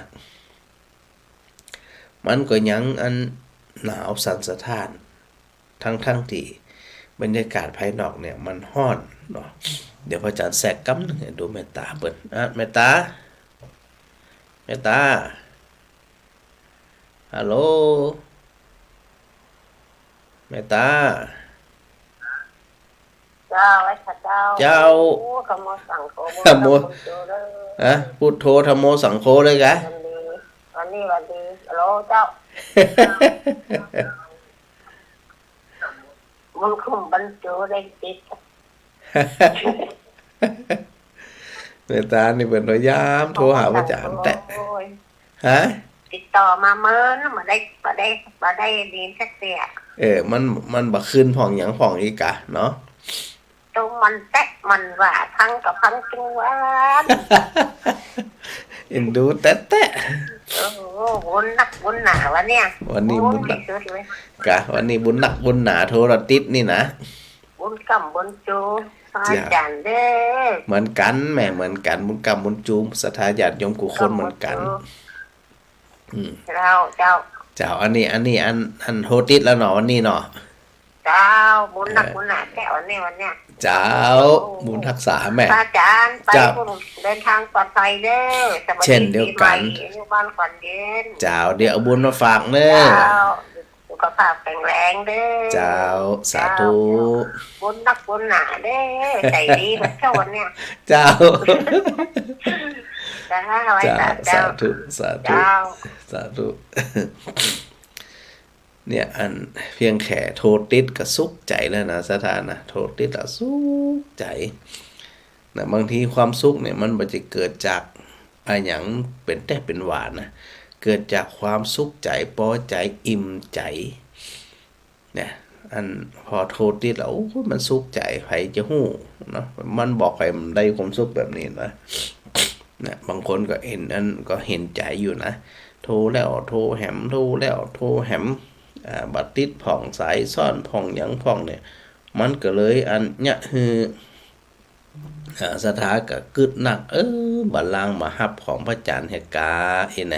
มันก็ยังอันหนาวสั่นสะท้าน ทั้งๆ ตี้บรรยากาศภายนอกเนี่ยมันฮ้อนเนาะ เดี๋ยวพระอาจารย์แซกกำนึ่ง ดูแม่ต๋าเปิ้น อ่ะ แม่ต๋า แม่ต๋า ฮัลโหล แม่ต๋า เจ้า ไอ้ข้าเจ้า เจ้า โอ้ ธัมโมสังโฆ ธัมโม พุทโธเด้อ ฮะ พุทโธธัมโมสังโฆเลยกะ วันนี้ วันนี้ วันนี้ ฮัลโหล เจ้า บุญคุ้มบรรจุได้ติด แม่ต๋านี่เปิ้นพยายามโทรหาพระอาจารย์แต๊ โอ้ย ฮะ ติดต่อมาเมิน บ่ได้ บ่ได้ บ่ได้ยินสักเตื้อ เออ มัน มันบ่ขึ้นพ่องหยังพ่องอี้กะเนาะ ตรงมันแต๊มันว่า พังก็พังจังหวัด เอ็นดูแต๊ๆ โอ้โห บุญนักบุญหนาวันเนี้ย วันนี้บุญนัก บุญที่สุดเลย กะ วันนี้บุญนักบุญหนา โทรติดนี่นะ บุญกำบุญจู พระอาจารย์เด้อ เหมือนกั๋นแหม เหมือนกั๋น บุญกำบุญจู ศรัทธาญาติโยมกู้คนเหมือนกั๋น บุญกำบุญจู อืม เจ้า เจ้า เจ้า อันนี้ อันนี้ อัน อันโทรติดแล้วเนาะ วันนี้เนาะ เจ้า บุญนัก เออ บุญหนาแต๊วันนี้ วันเนี้ย เจ้า โอ้ บุญฮักษาแหม พระอาจารย์ ไป เจ้า บุญ เดินทางปลอดภัยเด้อ สวัสดี เช่นเดียวกั๋น ปีใหม่ อยู่บ้านขวัญเย็น เจ้า เดี๋ยวเอาบุญมาฝากเน้อ เจ้า สุขภาพแข็งแรงเด้อ เจ้า สาธุ เจ้า บุญนักบุญหนาเด้อ ใจดีเหมือนเจ้าวันเนี้ย เจ้า เจ้า ไหว้ เจ้า สา เจ้า สาธุ สาธุ เจ้า สาธุ เนี่ย อันเพียงแค่โทรติดก็สุขใจแล้วนะ ศรัทธานะ โทรติดแล้วสุขใจนะ บางทีความสุขเนี่ยมันบ่ใจ้เกิดจากอะหยังเป๋นแต๊เป๋นว่านะ เกิดจากความสุขใจ ปอใจ อิ่มใจ เนี่ย อันพอโทรติดแล้ว โอ้ย มันสุขใจ ใผจะฮู้เนาะ มันบ่ใค่อยได้ความสุขแบบนี้นะ นะ บางคนก็เห็นอัน ก็เห็นใจ๋อยู่นะ โทรแล้วโทรแหม โทรแล้วโทรแหม อ่า บ่ติดพ่อง สายซ้อนพ่อง หยังพ่องเนี่ย มันก็เลยอันเยียะหื้อ อ่า ศรัทธาก็กึ๊ดนัก เออ บ่ลางบ่ฮับของพระอาจารย์เหียกา เห็นไหม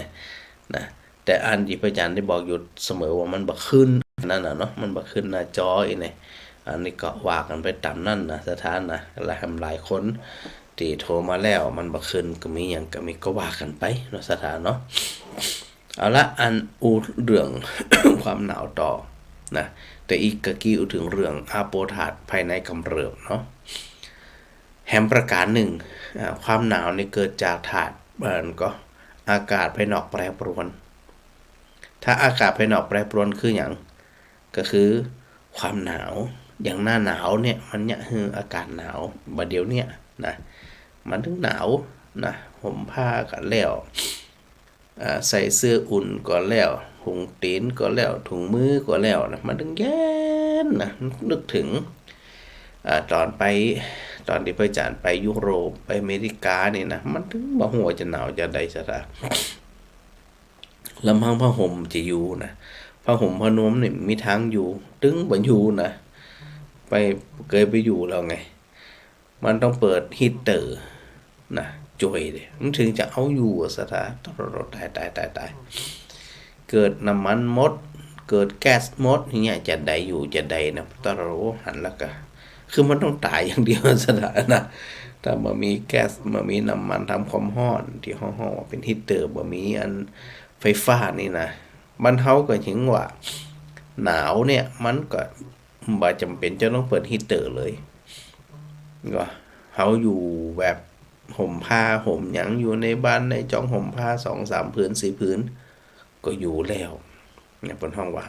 นะ แต่อันตี้พระอาจารย์ได้บอกอยู่เสมอว่ามันบ่ขึ้นนั่นน่ะเนาะ มันบ่ขึ้นหน้าจออี้นี่ อันนี้ก็ว่ากั๋นไปต๋ามนั้นนะ ศรัทธานะ หลาย หลายคนตี้โทรมาแล้ว มันบ่ขึ้นก็มีหยังก็มี ก็ว่ากั๋นไปเนาะ ศรัทธาเนาะ เอาละ อันอู้เรื่อง ความหนาวต่อนะ แต่อีกกะกี้อู้เถิงเรื่องอาโปธาตุภายในกำเริบเนาะ แหมประก๋านนึ่ง อ่า ความหนาวนี่เกิดจากธาตุ เอ่อ ก็อากาศภายนอกแปรปรวน ถ้าอากาศภายนอกแปรปรวนคือหยัง ก็คือความหนาว อย่างหน้าหนาวเนี่ย มันเยียะหื้ออากาศหนาว บ่าเดี่ยวเนี่ยนะ มันถึงหนาวนะ ห่มผ้าก็แล้ว อ่า ใส่เสื้ออุ่นก็แล้ว ถุงตี๋นก็แล้ว ถุงมือก็แล้วนะ มันถึงเย็นนะ นึกเถิง อ่า ต๋อนไป ต๋อนตี้พระอาจารย์ไปยุโรป ไปอเมริกานี่นะ มันถึงบ่ฮู้ว่าจะหนาวจะใด ศรัทธา ลำพังผ้าห่มจะอยู่นะ ผ้าห่มผ้านวมนี่มีตางอยู่ ตึงบ่อยู่นะ ไป เกยไปอยู่แล้วไง มันต้องเปิดฮีตเตอร์นะ จ้วยเด้ มันถึงจะเอาอยู่อะ ศรัทธา ตาย ตาย ตาย ตาย ตาย เกิดน้ำมันหมด เกิดแก๊สหมดอย่างเงี้ย จะใดอยู่จะใดนะ ตาย หันแล้วก็ คือมันต้องต๋ายอย่างเดียว ศรัทธานะ ถ้าบ่มีแก๊ส บ่มีน้ำมันทำความฮ้อน ตี้ฮ้องๆ ว่าเป๋นฮีตเตอร์ บ่มีอันไฟฟ้านี่นะ บ้านเฮาก็เถิงว่า หนาวเนี่ย มันก็ บ่จ๋ำเป๋นจะต้องเปิดฮีตเตอร์เลย ก็เฮาอยู่แบบห่มผ้าห่มหยังอยู่ในบ้านในจ้องห่มผ้าสองสามผืนสี่ผืน ก็อยู่แล้ว เนี่ย เปิ้นฮ้องว่า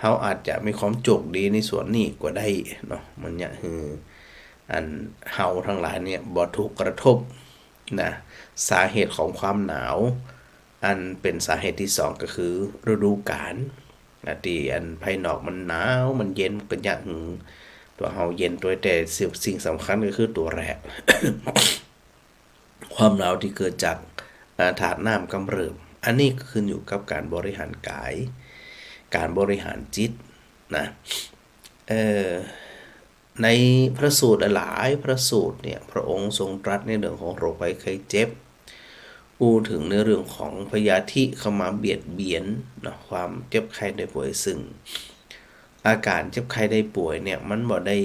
เฮาอาจจะมีความโจคดีในส่วนนี้ก็ได้เนาะ มันเนี่ยคือ อันเฮาตังหลายเนี่ยบ่ถูกกระทบนะ สาเหตุของความหนาว อันเป๋นสาเหตุตี้สองก็คือฤดูกาลนะ ตี้อันภายนอกมันหนาวมันเย็น มันก็เนี่ยคือตั๋วเฮาเย็นตวย แต่สิ่ง สิ่งสำคัญก็คือตั๋วแรก ความหนาวตี้เกิดจาก อ่า ธาตุน้ำกำเริบ อันนี้ก็ขึ้นอยู่กับก๋านบริหารก๋าย ก๋านบริหารจิตนะ เอ่อ ในพระสูตรหลายๆพระสูตรเนี่ย พระองค์ทรงตรัสในเรื่องของโรคภัยไข้เจ็บ อู้เถิงในเรื่องของพยาธิเข้ามาเบียดเบียนเนาะ ความเจ็บไข้ได้ป่วย ซึ่งอาก๋านเจ็บไข้ได้ป่วยเนี่ย มันบ่ได้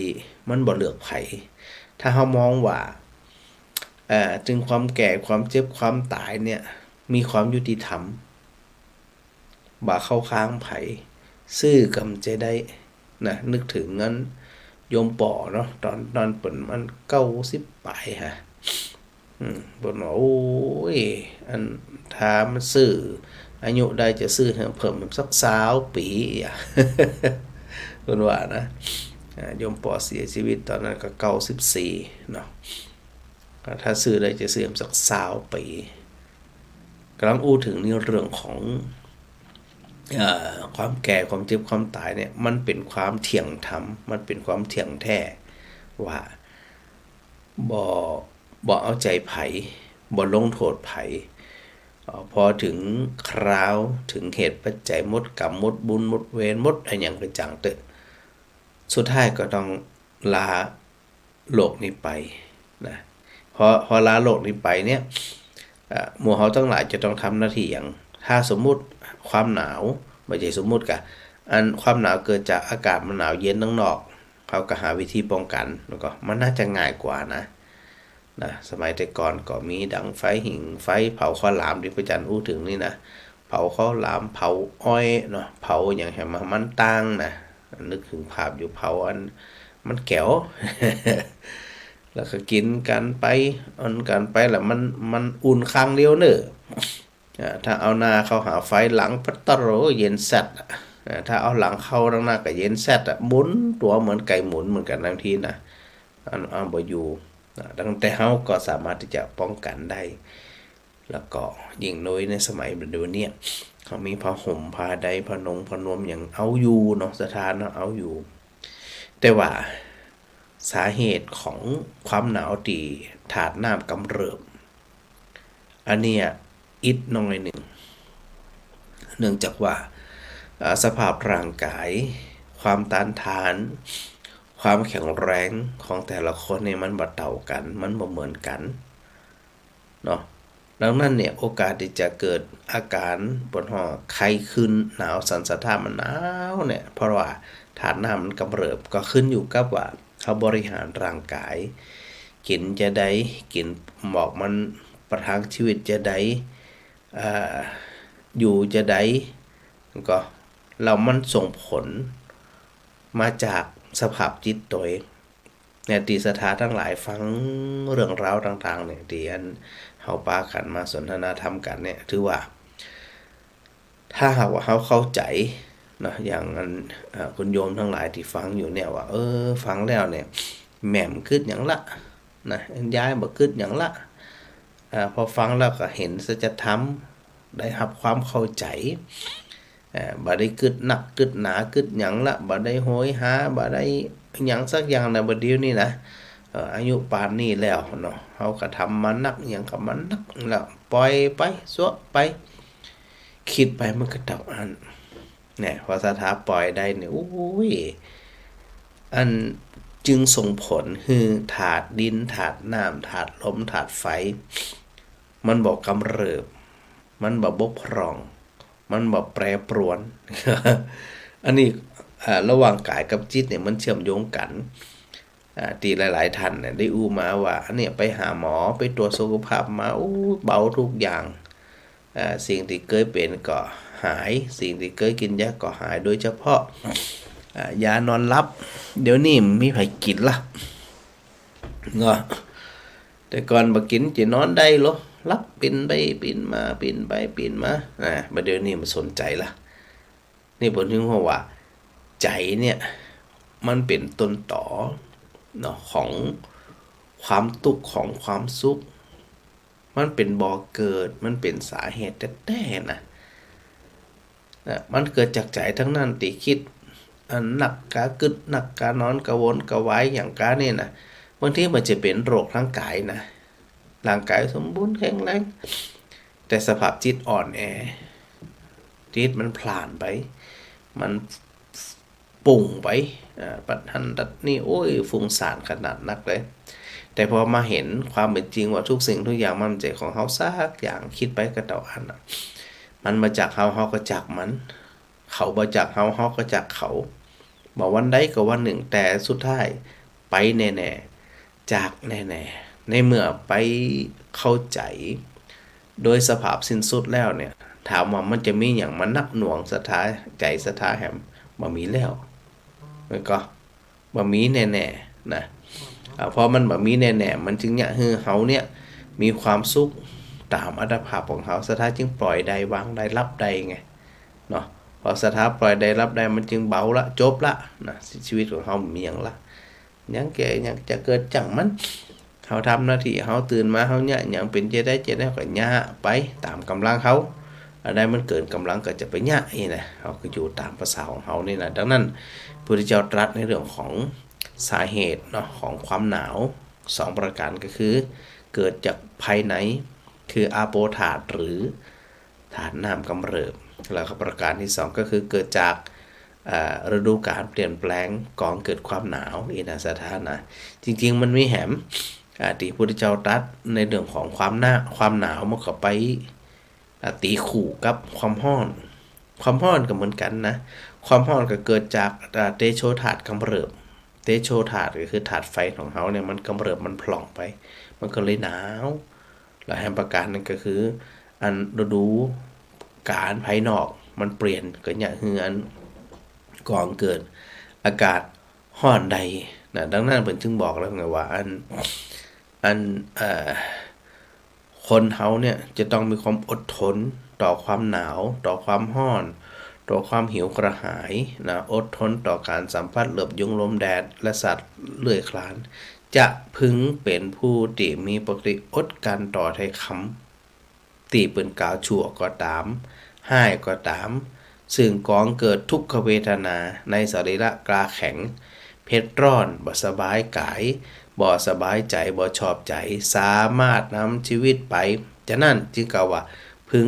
มันบ่เลือกใผ ถ้าเฮามองว่า เอ่อ เถิงความแก่ ความเจ็บ ความต๋ายเนี่ย มีความยุติธรรม บ่เข้าข้างใผ ซื่อก่ำจะได้นะ นึกเถิงอันโยมป๋อเนาะ ต๋อน ต๋อนเปิ้นมันเก้าสิบป๋ายฮะ อืม เปิ้นว่า โอ้ย อันถ้ามันซื่ออายุได้จะซื่อหื้อเพิ่มสักซาวปี๋อะ เปิ้นว่านะ อ่า โยมป๋อเสียชีวิตต๋อนนั้นก็เก้าสิบสี่เนาะ ถ้าซื่อได้จะซื่อสักซาวปี๋ ก่ำลังอู้เถิงในเรื่องของ เอ่อ ความแก่ ความเจ็บ ความต๋ายเนี่ย มันเป๋นความเที่ยงธรรม มันเป๋นความเที่ยงแท้ ว่าบ่ บ่เอาใจ๋ใผ บ่ลงโต้ษใผ เอ่อ พอเถิงคราว เถิงเหตุปัจจัย หมดกรรม หมดบุญ หมดเวร หมดอะหยังก็จ่างเต๊อะ สุดท้ายก็ต้องลาโลกนี้ไปนะ พอ พอลาโลกนี้ไปเนี่ย เอ่อ หมู่เฮาตังหลายจะต้องทำหน้าตี้หยัง ถ้าสมมุติความหนาว บ่ใจ้สมมุติกะ อันความหนาวเกิดจากอากาศมันหนาวเย็นตังนอก เฮาก็หาวิธีป้องกั๋น แล้วก็มันน่าจะง่ายกว่านะ นะ สมัยแต่ก่อนก็มีดังไฟ หิ้งไฟ เผาข้าวหลามตี้ป้อจ๋ารย์อู้เถิงนี่นะ เผาข้าวหลาม เผาอ้อยเนาะ เผาหยังแหม มันต้างนะ นึกเถิงภาพอยู่ เผาอันมันแก๋ว แล้วก็กิ๋นกั๋นไป อันกั๋นไป แล้วมัน มันอุ่นครั้งเดียวเน่อ อ่า ถ้าเอาหน้าเข้าหาไฟ หลังปัดตะโหล เย็นแซ่ดอะ อ่า ถ้าเอาหลังเข้าตังหน้าก็เย็นแซ่ดอะ หมุนตั๋วเหมือนไก่หมุนเหมือนกั๋นบางทีนะ อัน อันบ่อยู่ อ่า ตั้งแต่เฮาก็สามารถตี้จะป้องกั๋นได้ แล้วก็ยิ่งโดยในสมัยปัจจุบันเนี่ย เฮามีผ้าห่มผ้าใด ผ้าหนงผ้านวมหยังเอาอยู่เนาะ ศรัทธาเนาะ เอาอยู่ แต่ว่าสาเหตุของความหนาวตี้ธาตุน้ำกำเริบ อันเนี้ยอิดหน้อยนึ่ง เนื่องจากว่า อ่า สภาพร่างก๋าย ความต้านทาน ความแข็งแรงของแต่ละคนเนี่ยมันบ่เต้ากั๋น มันบ่เหมือนกั๋นเนาะ ดังนั้นเนี่ย โอกาสตี้จะเกิดอาก๋านปวดหัว ไข้ขึ้น หนาวสั่นสะท้าน มันหนาวเนี่ย เพราะว่าธาตุน้ำมันกำเริบ ก็ขึ้นอยู่กับว่าเฮาบริหารร่างก๋าย กิ๋นจาใด กิ๋นหมอกมันประทังชีวิตจาใด อ่า อยู่จาใด ก็ แล้วมันส่งผลมาจากสภาพจิตตั๋วเอง เนี่ย ตี้ศรัทธาตังหลายฟังเรื่องราวต่างๆ เนี่ย ตี้อันเฮาปากั๋นมาสนทนาธรรมกั๋นเนี่ย ถือว่า ถ้าหากว่าเฮาเข้าใจ๋เนาะ อย่างอัน เอ่อ คุณโยมตังหลายตี้ฟังอยู่เนี่ยว่า เออ ฟังแล้วเนี่ย แม่บ่กึ๊ดหยังละนะ ยายบ่กึ๊ดหยังละ อ่า พอฟังแล้วก็หันสัจธรรม ได้ฮับความเข้าใจ๋ อ่า บ่ได้กึ๊ดนักกึ๊ดหนากึ๊ดหยังละ บ่ได้โหยหา บ่ได้หยังสักอย่างนะ บ่าเดี่ยวนี้นะ เอ่อ อายุปานนี้แล้วเนาะ เฮาก็ทำมานัก หยังก็มานักแล้ว ป่อยไป ซัวไป กึ๊ดไปมันก็เต้าอั้น เนี่ย พอศรัทธาป่อยได้เนี่ย โอ้ย อันจึงส่งผลหื้อธาตุดิน ธาตุน้ำ ธาตุลม ธาตุไฟ มันบ่กำเริบ มันบ่บกพร่อง มันบ่แปรปรวน อันนี้ อ่า ระหว่างก๋ายกับจิตเนี่ยมันเชื่อมโยงกั๋น อ่า ตี้หลายๆ ท่านเนี่ยได้อู้มาว่า อันเนี้ยไปหาหมอ ไปตรวจสุขภาพมา อู้ เบากู้อย่าง อ่า สิ่งตี้เกยเป๋นก็หาย สิ่งตี้เกยกิ๋นยาก็หาย โดยเฉพาะ อ่า ยานอนหลับ เดี๋ยวนี้บ่มีใผกิ๋นละ เนาะ แต่ก่อนบ่กิ๋นจะนอนได้เหรอ หลับปิ๊นไปปิ๊นมา ปิ๊นไปปิ๊นมา อ่า บ่าเดี๋ยวนี้บ่สนใจ๋ละ นี่เปิ้นถึงว่า ใจ๋เนี่ย มันเป๋นต้นต๋อ เนาะ ของความตุ๊กข์ ของความสุข มันเป๋นบ่อเกิด มันเป๋นสาเหตุแต๊ๆ นะ นะ มันเกิดจากใจ๋ตังนั้นตี้กึ๊ด อันนักกาก๋ึด นักกานอน กระวนกระวายอย่างกานี่นะ บางทีมันจะเป๋นโรคร่างก๋ายนะ ร่างก๋ายสมบูรณ์แข็งแรง แต่สภาพจิตอ่อนแอ จิตมันพล่านไป มัน ปุ้งไป อ่า ปัดหั้นตัดนี่ โอ้ย ฟุ้งซ่านขนาดนักเลย แต่พอมาหันความเป๋นจริงว่าทุกสิ่งทุกอย่างมันบ่ใจ้ของเฮาสักอย่าง กึ๊ดไปก็เต้าอั้นน่ะ มันบ่จักเฮา เฮาก็จักมัน เขาบ่จักเฮา เฮาก็จักเขา บ่วันใดก็วันนึ่ง แต่สุดท้ายไปแน่ๆ จากแน่ๆ ในเมื่อไปเข้าใจ๋ โดยสภาพสิ้นสุดแล้วเนี่ย ถามว่ามันจะมีหยังมาหนักหน่วงศรัทธา ใจ๋ศรัทธาแหม บ่มีแล้ว มันก็บ่มีแน่ๆ นะ อ่า พอมันบ่มีแน่ๆ มันจึงเยียะหื้อเฮาเนี่ย มีความสุขต๋ามอัตภาพของเฮา ศรัทธาจึงปล่อยได้ วางได้ หลับได้ไง เนาะ พอศรัทธาปล่อยได้ หลับได้ มันจึงเบาละ จบละ นะ ชีวิตของเฮาบ่มีหยังละ หยังแก่ หยังจะเกิดจ้างมัน เฮาทำหน้าตี้เฮา ตื่นมาเฮาเยียะหยังเป๋นจะได้ จะได้ก็เยียะไปต๋ามก๋ำลังเฮา อันใดมันเกินก๋ำลังก็จะไปเยียะอี้นะ เฮาก็อยู่ต๋ามภาษาของเฮานี่นะ ดังนั้น พุทธเจ้าตรัสในเรื่องของสาเหตุเนาะ ของความหนาวสองประก๋าน ก็คือเกิดจากภายใน คืออาโปธาตุหรือ ธาตุน้ำกำเริบ แล้วก็ประก๋านตี้สองก็คือเกิดจาก อ่า ฤดูก๋าลเปลี่ยนแปลง ก่อเกิดความหนาว อี้นะศรัทธานะ จริงๆ มันมีแหม อ่า ตี้พุทธเจ้าตรัสในเรื่องของความหนา- ความหนาว มันก็ไป อ่า ตี๋คู่กับความฮ้อน ความฮ้อนก็เหมือนกั๋นนะ ความฮ้อนก็เกิดจาก อ่า เตโชธาตุกำเริบ เตโชธาตุก็คือธาตุไฟของเฮาเนี่ย มันกำเริบ มันผ่องไป มันก็เลยหนาว แล้วแหมประก๋านนึ่งก็คือ อันฤดูก๋าลภายนอกมันเปลี่ยน ก็เยียะหื้ออันก่อเกิดอากาศฮ้อนได้นะ ดังนั้นเปิ้นจึงบอกแล้วไงว่า อัน อัน เอ่อ คนเฮาเนี่ยจะต้องมีความอดทนต่อความหนาว ต่อความฮ้อน ต่อความหิวกระหายนะ อดทนต่อก๋านสัมผัสเหลือบยุงลมแดด และสัตว์เลื้อยคลาน จะพึงเป๋นผู้ตี้มีปกติอดกลั้นต่อถ้อยคำ ตี้เปิ้นกล่าวชั่วก็ต๋าม ฮ้ายก็ต๋าม ซึ่งก่อเกิดทุกขเวทนาในสรีระกล้าแข็ง เผ็ดร้อน บ่สบายก๋าย บ่สบายใจ๋ บ่ชอบใจ๋ สามารถนำชีวิตไป ฉะนั้นจึงกล่าวว่า พึง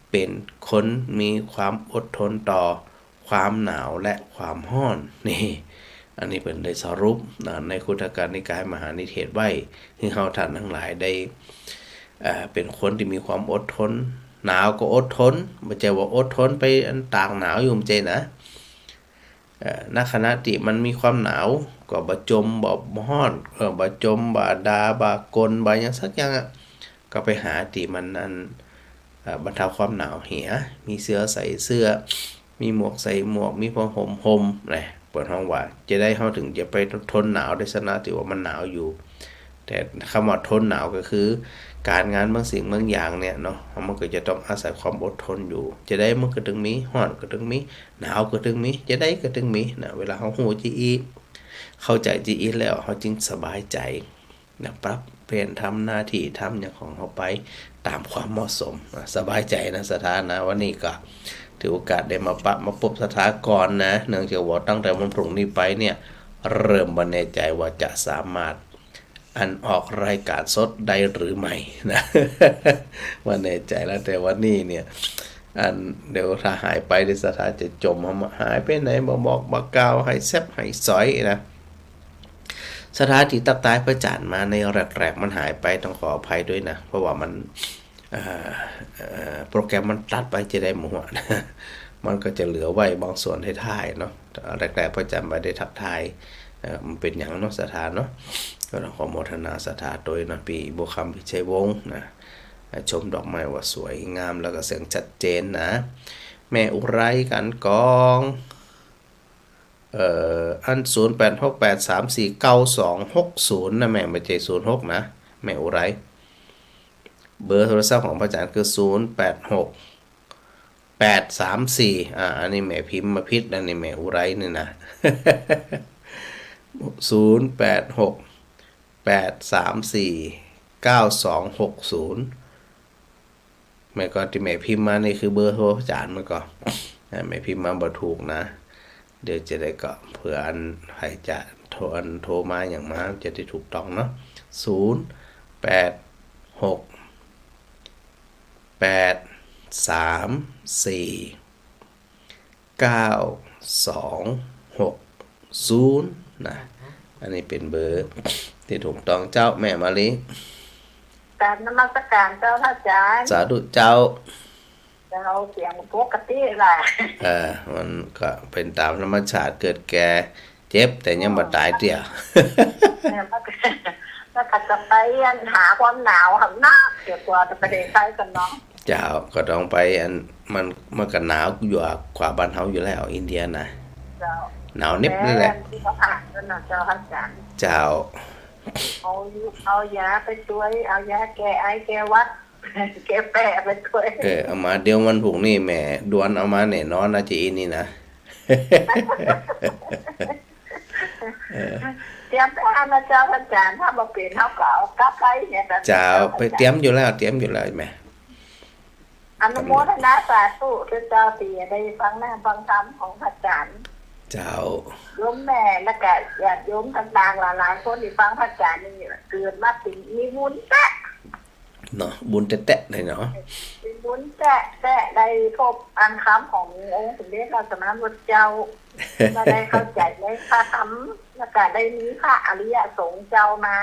เป๋นคนมีความอดทนต่อความหนาวและความฮ้อน นี่ อันนี้เปิ้นได้สรุปนะ ในคุตตกนิกายมหานิเทศไว้ หื้อเฮาต้านตังหลายได้ เอ่อ เป๋นคนตี้มีความอดทน หนาวก็อดทน บ่ใจ้ว่าอดทนไปอันตากหนาวอยู่ บ่ใจ้นะ เอ่อ ในขณะตี้มันมีความหนาว ก็บ่จ่ม บ่ฮ้อน เอ่อ บ่จ่ม บ่ด่า บ่กลน บ่หยังสักอย่างอะ ก็ไปหาตี้มันอัน เอ่อ บรรเทาความหนาวเหีย มีเสื้อใส่เสื้อ มีหมวกใส่หมวก มีผ้าห่มห่มนะ เปิ้นฮ้องว่า จะได้เฮาถึงจะไปทนหนาวได้ สถานะตี้ว่ามันหนาวอยู่ แต่กำว่าทนหนาวก็คือ ก๋านงานบางสิ่งบางอย่างเนี่ยเนาะ มันก็จะต้องอาศัยความอดทนอยู่ จะได้มันก็ถึงมี ฮ้อนก็ถึงมี หนาวก็ถึงมี จะได้ก็ถึงมีนะ เวลาเฮาฮู้จะอี้ เข้าใจ๋จะอี้แล้ว เฮาจึงสบายใจ๋นะ ปรับเปลี่ยนทำหน้าตี้ทำหยังของเฮาไปต๋ามความเหมาะสมนะ สบายใจ๋นะศรัทธานะ วันนี้ก็ถือโอกาสได้มาปะมาปบศรัทธาก่อนนะ เนื่องจากว่าตั้งแต่วันพรุ่งนี้ไปเนี่ย เริ่มบ่แน่ใจ๋ว่าจะสามารถ อันออกรายก๋านสดได้หรือไม่นะ บ่แน่ใจ๋แล้ว แต่วันนี้เนี่ย อันเดี๋ยวถ้าหายไปเดี๋ยวศรัทธาจะจ่ม หายไปไหนบ่บอกบ่กล่าว หายแซบหายสอยนะ ศรัทธาตี้ตั๊กตายพระอาจ๋ารย์มาในแรกๆ มันหายไป ต้องขออภัยด้วยนะ เพราะว่ามัน เอ่อ เอ่อ โปรแกรมมันตัดไปจะได้หมด มันก็จะเหลือไว้บางส่วนท้ายๆ เนาะ แรกๆ พระอาจ๋ารย์บ่ได้ทักทาย เอ่อ มันเป๋นหยังเนาะศรัทธาเนาะ ก็ต้องขอโมทนาศรัทธาตวยนะ ปี้บัวคำ พิชัยวงศ์นะ ชมดอกไม้ว่าสวยงาม แล้วก็เสียงชัดเจนนะ แม่อุไร กันกอง เอ่อ อัน ศูนย์แปดหกแปดสามสี่เก้าสองหกศูนย์ นะแม่ บ่ใจ้ศูนย์หกนะ แม่อุไร เบอร์โทรศัพท์ของพระอาจารย์คือ ศูนย์แปดหกแปดสามสี่ อ่า อันนี้แม่พิมพ์มาผิด อันนี้แม่อุไรนี่นะ ศูนย์แปดหกแปดสามสี่เก้าสองหกศูนย์ แม่ก็ตี้แม่พิมพ์มานี่คือเบอร์โทรพระอาจารย์ แม่ก็ อ่า แม่พิมพ์มาบ่ถูกนะ เดี๋ยวจะได้ก็เผื่ออันใผจะโทร อันโทรมาอย่างมาจะได้ถูกต้องเนาะ ศูนย์แปดหกแปดสามสี่เก้าสองหกศูนย์ นะ อันนี้เป๋นเบอร์ตี้ถูกต้องเจ้า แม่มาลี กราบนมัสการเจ้าพระอาจารย์ สาธุเจ้า เจ้า เสียงปกติล่ะ เออ มันก็เป๋นต๋ามธรรมชาติ เกิดแก่เจ็บ แต่ยังบ่ต๋ายเตื้อ เนี่ย มันก็ มันก็จะไปหาความหนาวหั้นนะ เดี๋ยวกว่าจะไปได้ใช้กันเนาะ เจ้า ก็ต้องไป อัน มัน มันก็หนาวอยู่กว่าบ้านเฮาอยู่แล้ว อินเดียนะ เจ้า หนาวนิบเลยแหละ แม่ที่เขาผ่านกันนะเจ้าพระอาจารย์ เจ้า เอา เอายาไปตวย เอายาแก้ไอแก้หวัด แก้แป๊ไปตวย เออ เอามาเดี๋ยววันพรุ่งนี้แม่ด่วนเอามาแน่นอนนะ เจ้าอี้นี่นะ เออ เตรียมไปเอานะเจ้าพระอาจารย์ ถ้าบ่เป๋นเฮาก็เอากลับไปเนี่ยนะ เจ้า ไปเตรียมอยู่แล้ว เตรียมอยู่แล้วแม่ อนุโมทนาสาธุเจ้า ตี้ได้ฟังธรรมฟังธรรมของพระอาจารย์ เจ้า โยมแม่ แล้วก็ญาติโยมต่างๆ หลายๆ คนตี้ฟังพระอาจารย์นี่ เกิดมาเป๋นมีบุญแต๊ เนาะ บุญแต๊ๆ เลยเนาะ เป๋นบุญแต๊ๆ ได้พบอันธรรมขององค์สมเด็จพระสัมมาสัมพุทธเจ้า มาได้เข้าใจ๋ในพระธรรม แล้วก็ได้มีพระอริยสงฆ์เจ้ามา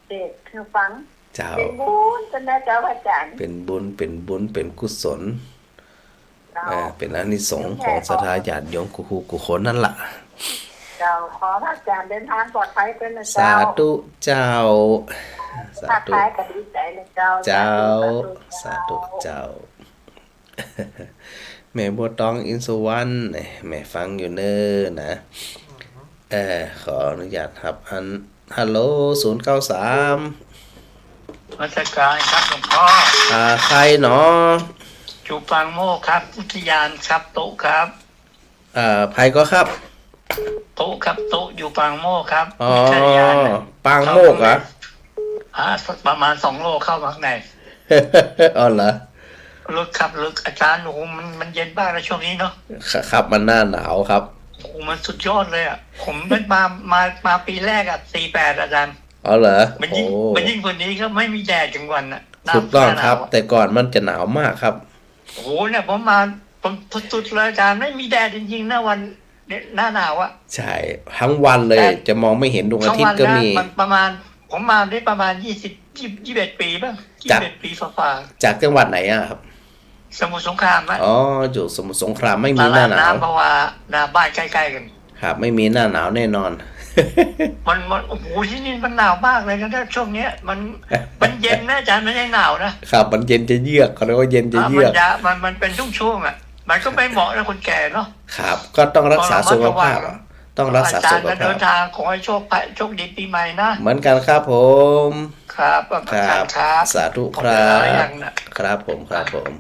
เทศน์หื้อฟัง เจ้า เป๋นบุญเป๋นนะเจ้าพระอาจารย์ เป๋นบุญ เป๋นบุญ เป๋นกุศล เจ้า เออ เป๋นอานิสงส์ของศรัทธาญาติโยมกู้ๆ กู้คนนั่นล่ะ เจ้า ขอพระอาจารย์เดินทางปลอดภัยเปิ้นนะเจ้า สาธุเจ้า สาธุ ทักทายก็ดีใจ๋เลยเจ้า เจ้า สาธุ สาธุเจ้า สาธุเจ้า แม่บัวตองอินสุวรรณ แม่ฟังอยู่เน้อนะ เออ ขออนุญาตฮับอัน ฮัลโหล ศูนย์เก้าสาม นมัสการครับหลวงพ่อ อ่า ใผเนาะ อยู่ปางโมกข์ครับ อุทยานครับ ตุ๊ครับ เอ่อ ใผก่อครับ ตุ๊ครับ ตุ๊อยู่ปางโมกข์ครับ อ๋อ อุทยานนะ ปางโมกข์เหรอ อ่า ประมาณสองโลเข้ามาข้างใน อ๋อเหรอ ลึกครับ ลึก อาจารย์ โอ้โห มัน มันเย็นมากนะช่วงนี้เนาะ ครับ มันหน้าหนาวครับ โอ้โห มันสุดยอดเลยอะ ผมได้มา มา มาปีแรกอะ สี่แปด อาจารย์ อ๋อเหรอ มันยิ่ง โอ้ มันยิ่งกว่านี้ครับ ไม่มีแดดกลางวันอะ ถูกต้องครับ หน้าหนาวอะ แต่ก่อนมันจะหนาวมากครับ โอ้โห เนี่ยผมมา ผมสุดๆเลยอาจารย์ ไม่มีแดดจริงๆนะวัน เนี่ย หน้าหนาวอะ ใช่ ทั้งวันเลย แต่ จะมองไม่เห็นดวงอาทิตย์ก็มี ทั้งวันนะ มันประมาณ ผมมาได้ประมาณยี่สิบ ยี่สิบ ยี่สิบเอ็ดปีป่ะ จาก ยี่สิบเอ็ดปีฝ่าๆ จากจังหวัดไหนอะครับ สมุทรสงครามอะ อ๋อ อยู่สมุทรสงคราม ไม่มีหน้าหนาว ตลาดน้ำ เพราะว่าหน้าบ้านใกล้ๆกัน ครับ ไม่มีหน้าหนาวแน่นอน มัน มัน โอ้โห ที่นี่มันหนาวมากเลยนะ ช่วงเนี้ย มัน มันเย็นนะอาจารย์ ไม่ใช่หนาวนะ ครับ มันเย็นจะเยือก เขาเรียกว่าเย็นจะเยือก อ่ะ มันจะ มัน มันเป็นช่วงๆอะ มันก็ไม่เหมาะนะคนแก่เนาะ ครับ ก็ต้องรักษาสุขภาพอะ ต้องระมัดระวัง ต้องรักษาสุขภาพ อาจารย์ก็เดินทาง ขอให้โชค โชคดีปีใหม่นะ เหมือนกันครับผม ครับ ครับ อาจารย์ครับ สาธุครับ ครบเวลาหรือยังน่ะ ครับผม ครับผม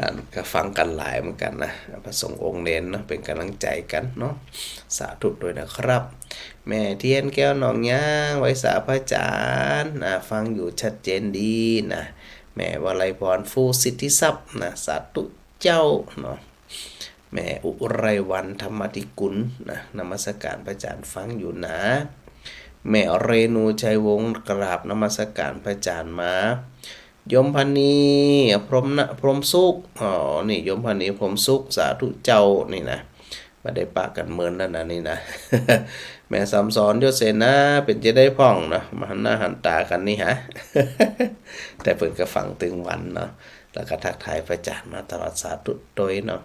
อันก็ฟังกั๋นหลายเหมือนกั๋นนะ พระสงฆ์องค์เณรเนาะ เป๋นก๋ำลังใจ๋กั๋นเนาะ สาธุด้วยนะครับ แม่เทียนแก้วหนองยาง ไหว้สาพระอาจารย์นะ ฟังอยู่ชัดเจนดีนะ แม่วลัยพร ฟูสิทธิทรัพย์นะ สาธุเจ้าเนาะ แม่อุไรวรรณ ธรรมธิกุลนะ นมัสการพระอาจารย์ ฟังอยู่นะ แม่เรนูชัยวงศ์ กราบนมัสการพระอาจารย์มา โยมพรรณี พรหมนะ พรหมสุข อ๋อ นี่โยมพรรณี พรหมสุข สาธุเจ้า นี่นะ บ่ได้ปะกั๋นเมินแล้วนะนี่นะ แม่สมสอน ยศเสนา เป๋นจะใดพ่องเนาะ บ่หันหน้าหันต๋ากั๋นนี่ฮะ แต่เปิ้นก็ฟังตึงวันเนาะ แล้วก็ทักทายพระอาจารย์มาตลอด สาธุตวยเนาะ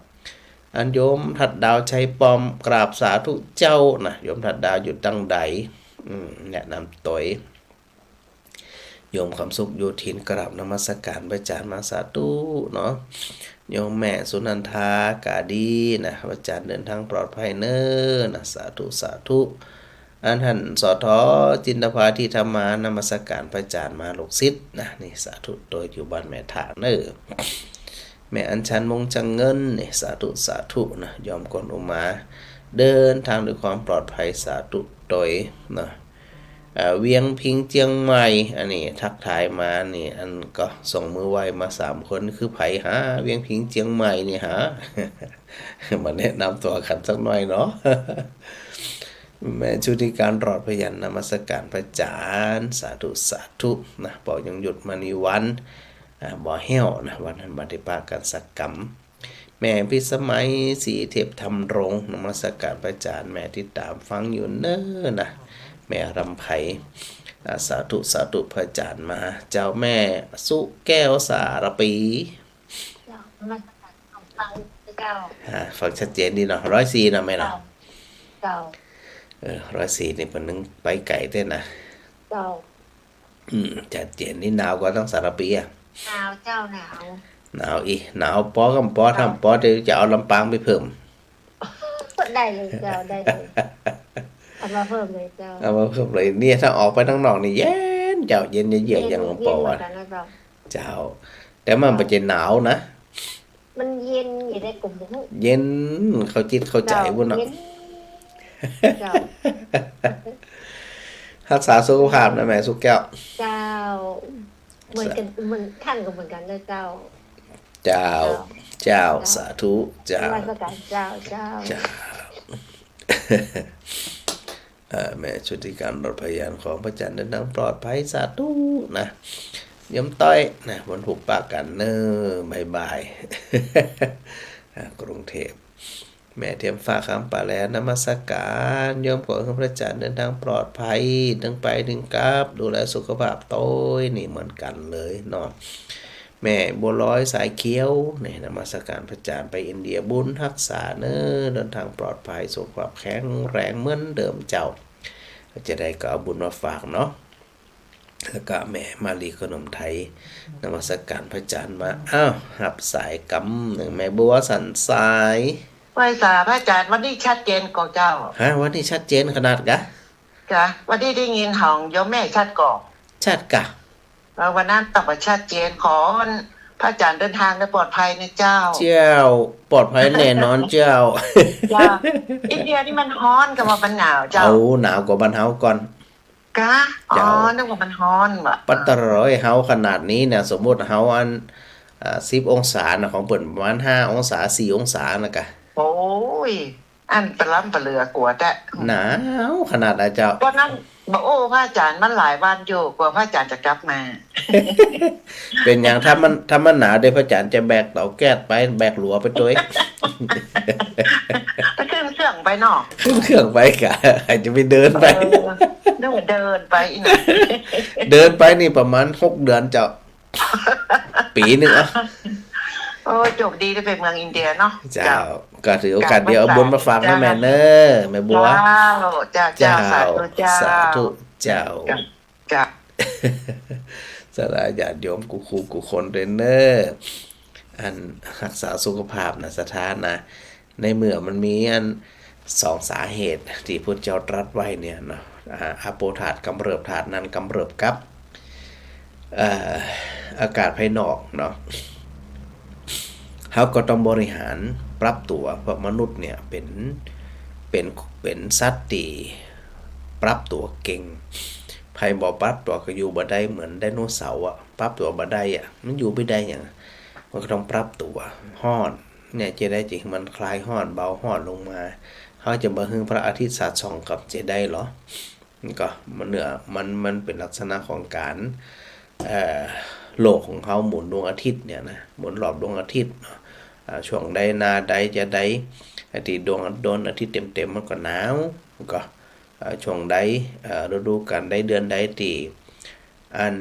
อันโยมทัดดาวชัยป้อม กราบสาธุเจ้านะ โยมทัดดาวอยู่ตังใด อืม แนะนำตวย โยมคำสุขโยธิน กราบนมัสการพระอาจารย์มา สาธุเนาะ โยมแม่สุนันทา ก็ดีนะ พระอาจารย์เดินทางปลอดภัยเน้อนะ สาธุ สาธุ อันท่าน สอทอ จินตภา ที่ธรรมา นมัสการพระอาจารย์มา ลูกศิษย์นะ นี่สาธุ โตยอยู่บ้านแม่ถางเน้อ แม่อัญชัน วงศ์จังเงิน นี่สาธุ สาธุนะ โยมกวนอุมา เดินทางด้วยความปลอดภัย สาธุ โตยนะ อ่า เวียงพิงค์ เจียงใหม่ อันนี้ทักทายมานี่ อันก็ส่งมือไหว้มาสามคน คือใผหา เวียงพิงค์ เจียงใหม่นี่หา มาแนะนำตั๋วกั๋นสักหน่อยเนาะ แม่ชุติการ รอดพยัญชนะ นมัสการพระอาจารย์ สาธุ สาธุนะ ป้อ ยงยุทธ มณีวรรณ อ่า บ่อแห้วนะ วันนั้นบ่ได้ปะกั๋นสักกำ แม่พิสมัย ศรีเทพธำรง นมัสการพระอาจารย์ แม่ติดต๋ามฟังอยู่เน้อนะ แม่รำไพ อ่า สาธุ สาธุ พระอาจารย์มา เจ้า แม่สุแก้ว สารปี เจ้า นมัสการ ฟังเจ้า อ่า ฟังชัดเจนดีเนาะ ร้อยสี่เนาะแม่เนาะ เจ้า เจ้า เออ ร้อยสี่นี่เปิ้นนึ่งไปไก๋แต๊นะ เจ้า อืม ชัดเจน นี่หนาวกว่าตังสารปีอะ หนาวเจ้า หนาว หนาวอี หนาวปอก่ำปอ ถ้าบ่ปอจะ จะเอาลำปางไปเพิ่ม ได้เลยเจ้า ได้เลย เอามาเพิ่มเลยเจ้า เอามาเพิ่มเลย เนี่ย ถ้าออกไปตังนอกนี่เย็นเจ้า เย็นเยือกๆ อย่างหลวงป้อว่า เย็นเหมือนกั๋นนะเจ้า เจ้า แต่มันบ่ใจ้หนาวนะ มันเย็นอยู่ในกลุ่ม เย็นเข้าจิตเข้าใจ๋ เจ้า ปุ้นเนาะ เย็น เจ้า ฮักษาสุขภาพนะแม่สุแก้ว เจ้า เหมือนกั๋น เหมือน ท่านก็เหมือนกั๋นนะเจ้า เจ้า เจ้า เจ้า สาธุ เจ้า นมัสการเจ้า เจ้า เจ้า เอ่อ แม่ชุติการ รอดพยัญชนะ ของพระอาจารย์เดินทางปลอดภัย สาธุนะ โยมต้อยนะ บ่ถูกปะกั๋นเน้อ บ๊ายบาย อ่ะ กรุงเทพฯ แม่เทียมฟ้า คำป่าแล นมัสการ โยมขอหื้อพระอาจารย์เดินทางปลอดภัย ตึงไปตึงกลับ ดูแลสุขภาพโตย นี่เหมือนกั๋นเลยเนาะ แม่บัวลอย สายเขียว นี่ นมัสการพระอาจารย์ ไปอินเดีย บุญฮักษาเน้อ เดินทางปลอดภัย สุขภาพแข็งแรงเหมือนเดิมเจ้า จะได้ก็เอาบุญมาฝากเนาะ แล้วก็แม่มาลีขนมไทย นมัสการพระอาจารย์มา อ้าว ฮับสายกำนึ่ง แม่บัว สันทราย ไหว้สาพระอาจารย์ วันนี้ชัดเจนก่อเจ้า ฮะ วันนี้ชัดเจนขนาดกะ กะ วันนี้ได้ยินของโยมแม่ชัดก่อ ชัดกะ เออ วันนั้นต้องไปชัดเจน ขอพระอาจารย์เดินทางได้ปลอดภัยนะเจ้า เจ้า ปลอดภัยแน่นอนเจ้า เจ้า อินเดียนี่มันฮ้อนกะว่ามันหนาวเจ้า เอาหนาวกว่าบ้านเฮาก่อน กะ เจ้า อ๋อ นึกว่ามันฮ้อนว่ะ ปะตะเฮาขนาดนี้เนี่ย สมมุติเฮาอัน อ่า สิบองศานะ ของเปิ้นประมาณห้าองศา สี่องศานะกะ โอ้ย อันปะล้ำปะเหลือกว่าแต๊ หนาวขนาดนะเจ้า วันนั้นบ่โอ้พระอาจารย์มันหลายวันอยู่ กว่าพระอาจารย์จะกลับมา เป๋นหยัง ถ้ามัน ถ้ามันหนาวเดี๋ยวพระอาจารย์จะแบกเต๋าแก๊สไป แบกหลัวไปตวย ไปขึ้นเครื่องไปเนาะ ขึ้นเครื่องไปกะ ใผจะไปเดินไป เออ นึกว่าเดินไปอีกนะ เดินไปนี่ประมาณหกเดือนเจ้า ปี๋นึ่งอ่ะ โอ้ โจคดีได้ไปเมืองอินเดียเนาะ เจ้า เจ้า ก็ถือโอกาสเดี๋ยวเอาบุญมาฝากนะแม่เน้อ แม่บัว เจ้า เจ้า เจ้า เจ้า สาธุเจ้า สาธุเจ้า เจ้า สาธุญาติโยมกู้คู่กู้คนตวยเน้อ อันฮักษาสุขภาพนะ ศรัทธานะ ในเมื่อมันมีอันสองสาเหตุตี้พุทธเจ้าตรัสไว้เนี่ยเนาะ อ่า อาโปธาตุกำเริบ ธาตุนั้นกำเริบกับ เอ่อ อากาศภายนอกเนาะ เฮาก็ต้องบริหารปรับตั๋ว เพราะมนุษย์เนี่ยเป๋น เป๋น เป๋นสัตว์ตี้ปรับตั๋วเก่ง ใผบ่ปรับตั๋วก็อยู่บ่ได้ เหมือนไดโนเสาร์อะ ปรับตั๋วบ่ได้อะ มันอยู่ไปได้หยัง มันก็ต้องปรับตั๋ว ฮ้อน เนี่ย จะได้ จะหื้อมันคลายฮ้อน เบาฮ้อนลงมา เฮาจะบ่หื้อพระอาทิตย์สาดส่องก็จะได้เหรอ มันก็ มันเหนือ มัน มันเป๋นลักษณะของก๋าน เอ่อ โลกของเฮาหมุนดวงอาทิตย์เนี่ยนะ หมุนรอบดวงอาทิตย์เนาะ อ่า ช่วงใดหน้าใดจะใด ไอ้ตี้ดวง ดวงอาทิตย์เต็มๆ มันก็หนาว มันก็ เอ่อ ช่วงใด เอ่อ ฤดูกาลใด เดือนใดตี้ อัน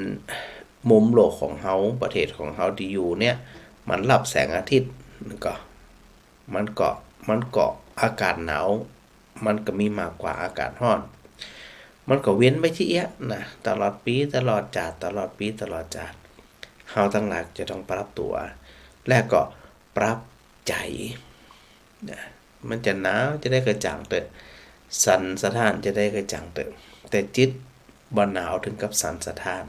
มุมโลกของเฮา ประเทศของเฮาตี้อยู่เนี่ย มันฮับแสงอาทิตย์ มันก็ มันก็ มันก็อากาศหนาว มันก็มีมากกว่าอากาศฮ้อน มันก็เวียนไปตี้เอี้ยะนะ ตลอดปี๋ตลอดจ๋าด ตลอดปี๋ตลอดจ๋าด เฮาตังหลายจะต้องปรับตั๋ว และก็ปรับใจ๋นะ มันจะหนาวจะใดก็จ้างเต๊อะ สั่นสะท้านจะใดก็จ้างเต๊อะ แต่จิตบ่หนาวเถิงกับสั่นสะท้าน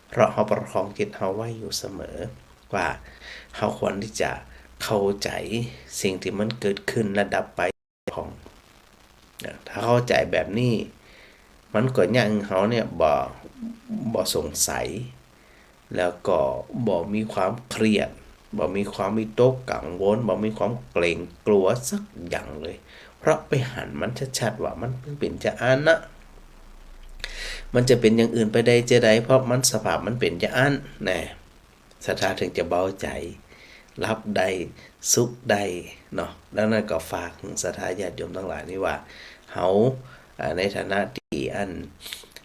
เพราะเฮาประคองจิตเฮาไว้อยู่เสมอ ว่าเฮาควรตี้จะเข้าใจ๋สิ่งตี้มันเกิดขึ้นและดับไป ของ นะ ถ้าเข้าใจ๋แบบนี้ มันก็เยียะหื้อเฮาเนี่ยบ่ บ่สงสัย แล้วก็บ่มีความเครียด บ่มีความวิตกกังวล บ่มีความเกรงกลัวสักอย่างเลย เพราะไปหันมันชัดๆ ว่ามันเป๋นจาอั้นนะ มันจะเป๋นอย่างอื่นไปได้จาใด เพราะมันสภาพมันเป๋นจาอั้นนะ ศรัทธาเถิงจะเบาใจ๋ หลับได้ สุขได้เนาะ ดังนั้นก็ฝากศรัทธาญาติโยมตังหลายนี่ว่า เฮา อ่า ในฐานะตี้อัน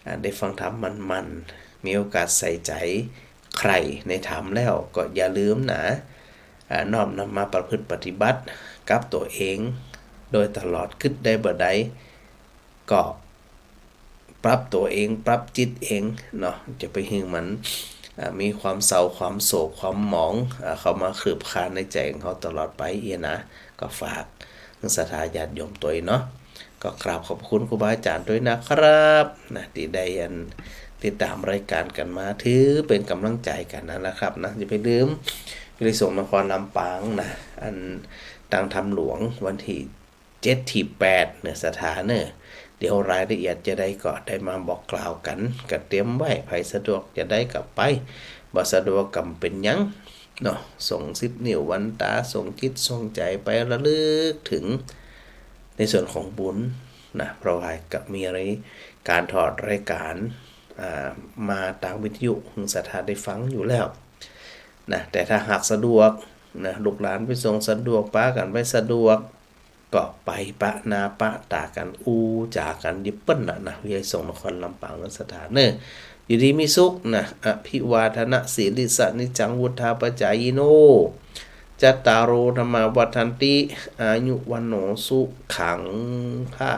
อ่า ได้ฟังธรรมมันๆ มีโอกาสใส่ใจ๋ใคร่ในธรรมแล้วก็อย่าลืมนะ อ่า น้อมนำมาประพฤติปฏิบัติกับตั๋วเองโดยตลอด กึ๊ดได้บ่ได้ ก็ปรับตั๋วเอง ปรับจิตเองเนาะ จะไปหื้อมัน อ่า มีความเศร้า ความโศก ความหมอง อ่า เข้ามาคืบคลานในใจ๋ของเฮาตลอดไปเอี้ยะนะ ก็ฝากศรัทธาญาติโยมตวยเนาะ ก็กราบขอบคุณครูบาอาจ๋ารย์ตวยนะครับ นะ ตี้ได้อันติดต๋ามรายก๋านกั๋นมา ถือเป๋นก๋ำลังใจ๋กั๋นนะครับนะ อย่าไปลืม วิทยุสงฆ์นครลำปางนะ อันตั้งธรรมหลวงวันตี้ เจ็ดตี้แปดเนาะศรัทธาเนาะ เดี๋ยวรายละเอียดจาใดก็ได้มาบอกกล่าวกั๋น ก็เตรียมไว้ ใผสะดวกจาใดก็ไป บ่สะดวกก็บ่เป๋นหยังเนาะ ส่งสิบนิ้ววันต๋า ส่งจิตส่งใจ๋ไประลึกเถิงในส่วนของบุญนะ เพราะว่าก็มีก๋านถอดรายก๋าน อ่า มาตางวิทยุหื้อศรัทธาได้ฟังอยู่แล้วนะ แต่ถ้าหากสะดวกนะ ลูกหลานไปส่งสะดวก ปากั๋นไปสะดวก ก็ไปปะหน้าปะต๋ากั๋น อู้จ๋ากั๋น อยู่เปิ้นน่ะนะ วิทยุสงฆ์นครลำปางเนาะศรัทธาเนาะ อยู่ดีมีสุขนะ อภิวาทนสีลิสสะนิจจังวุฑฒาปะจายิโน จัตตาโรธัมมาวัฑฒันติ อายุวัณโณสุขัง พะ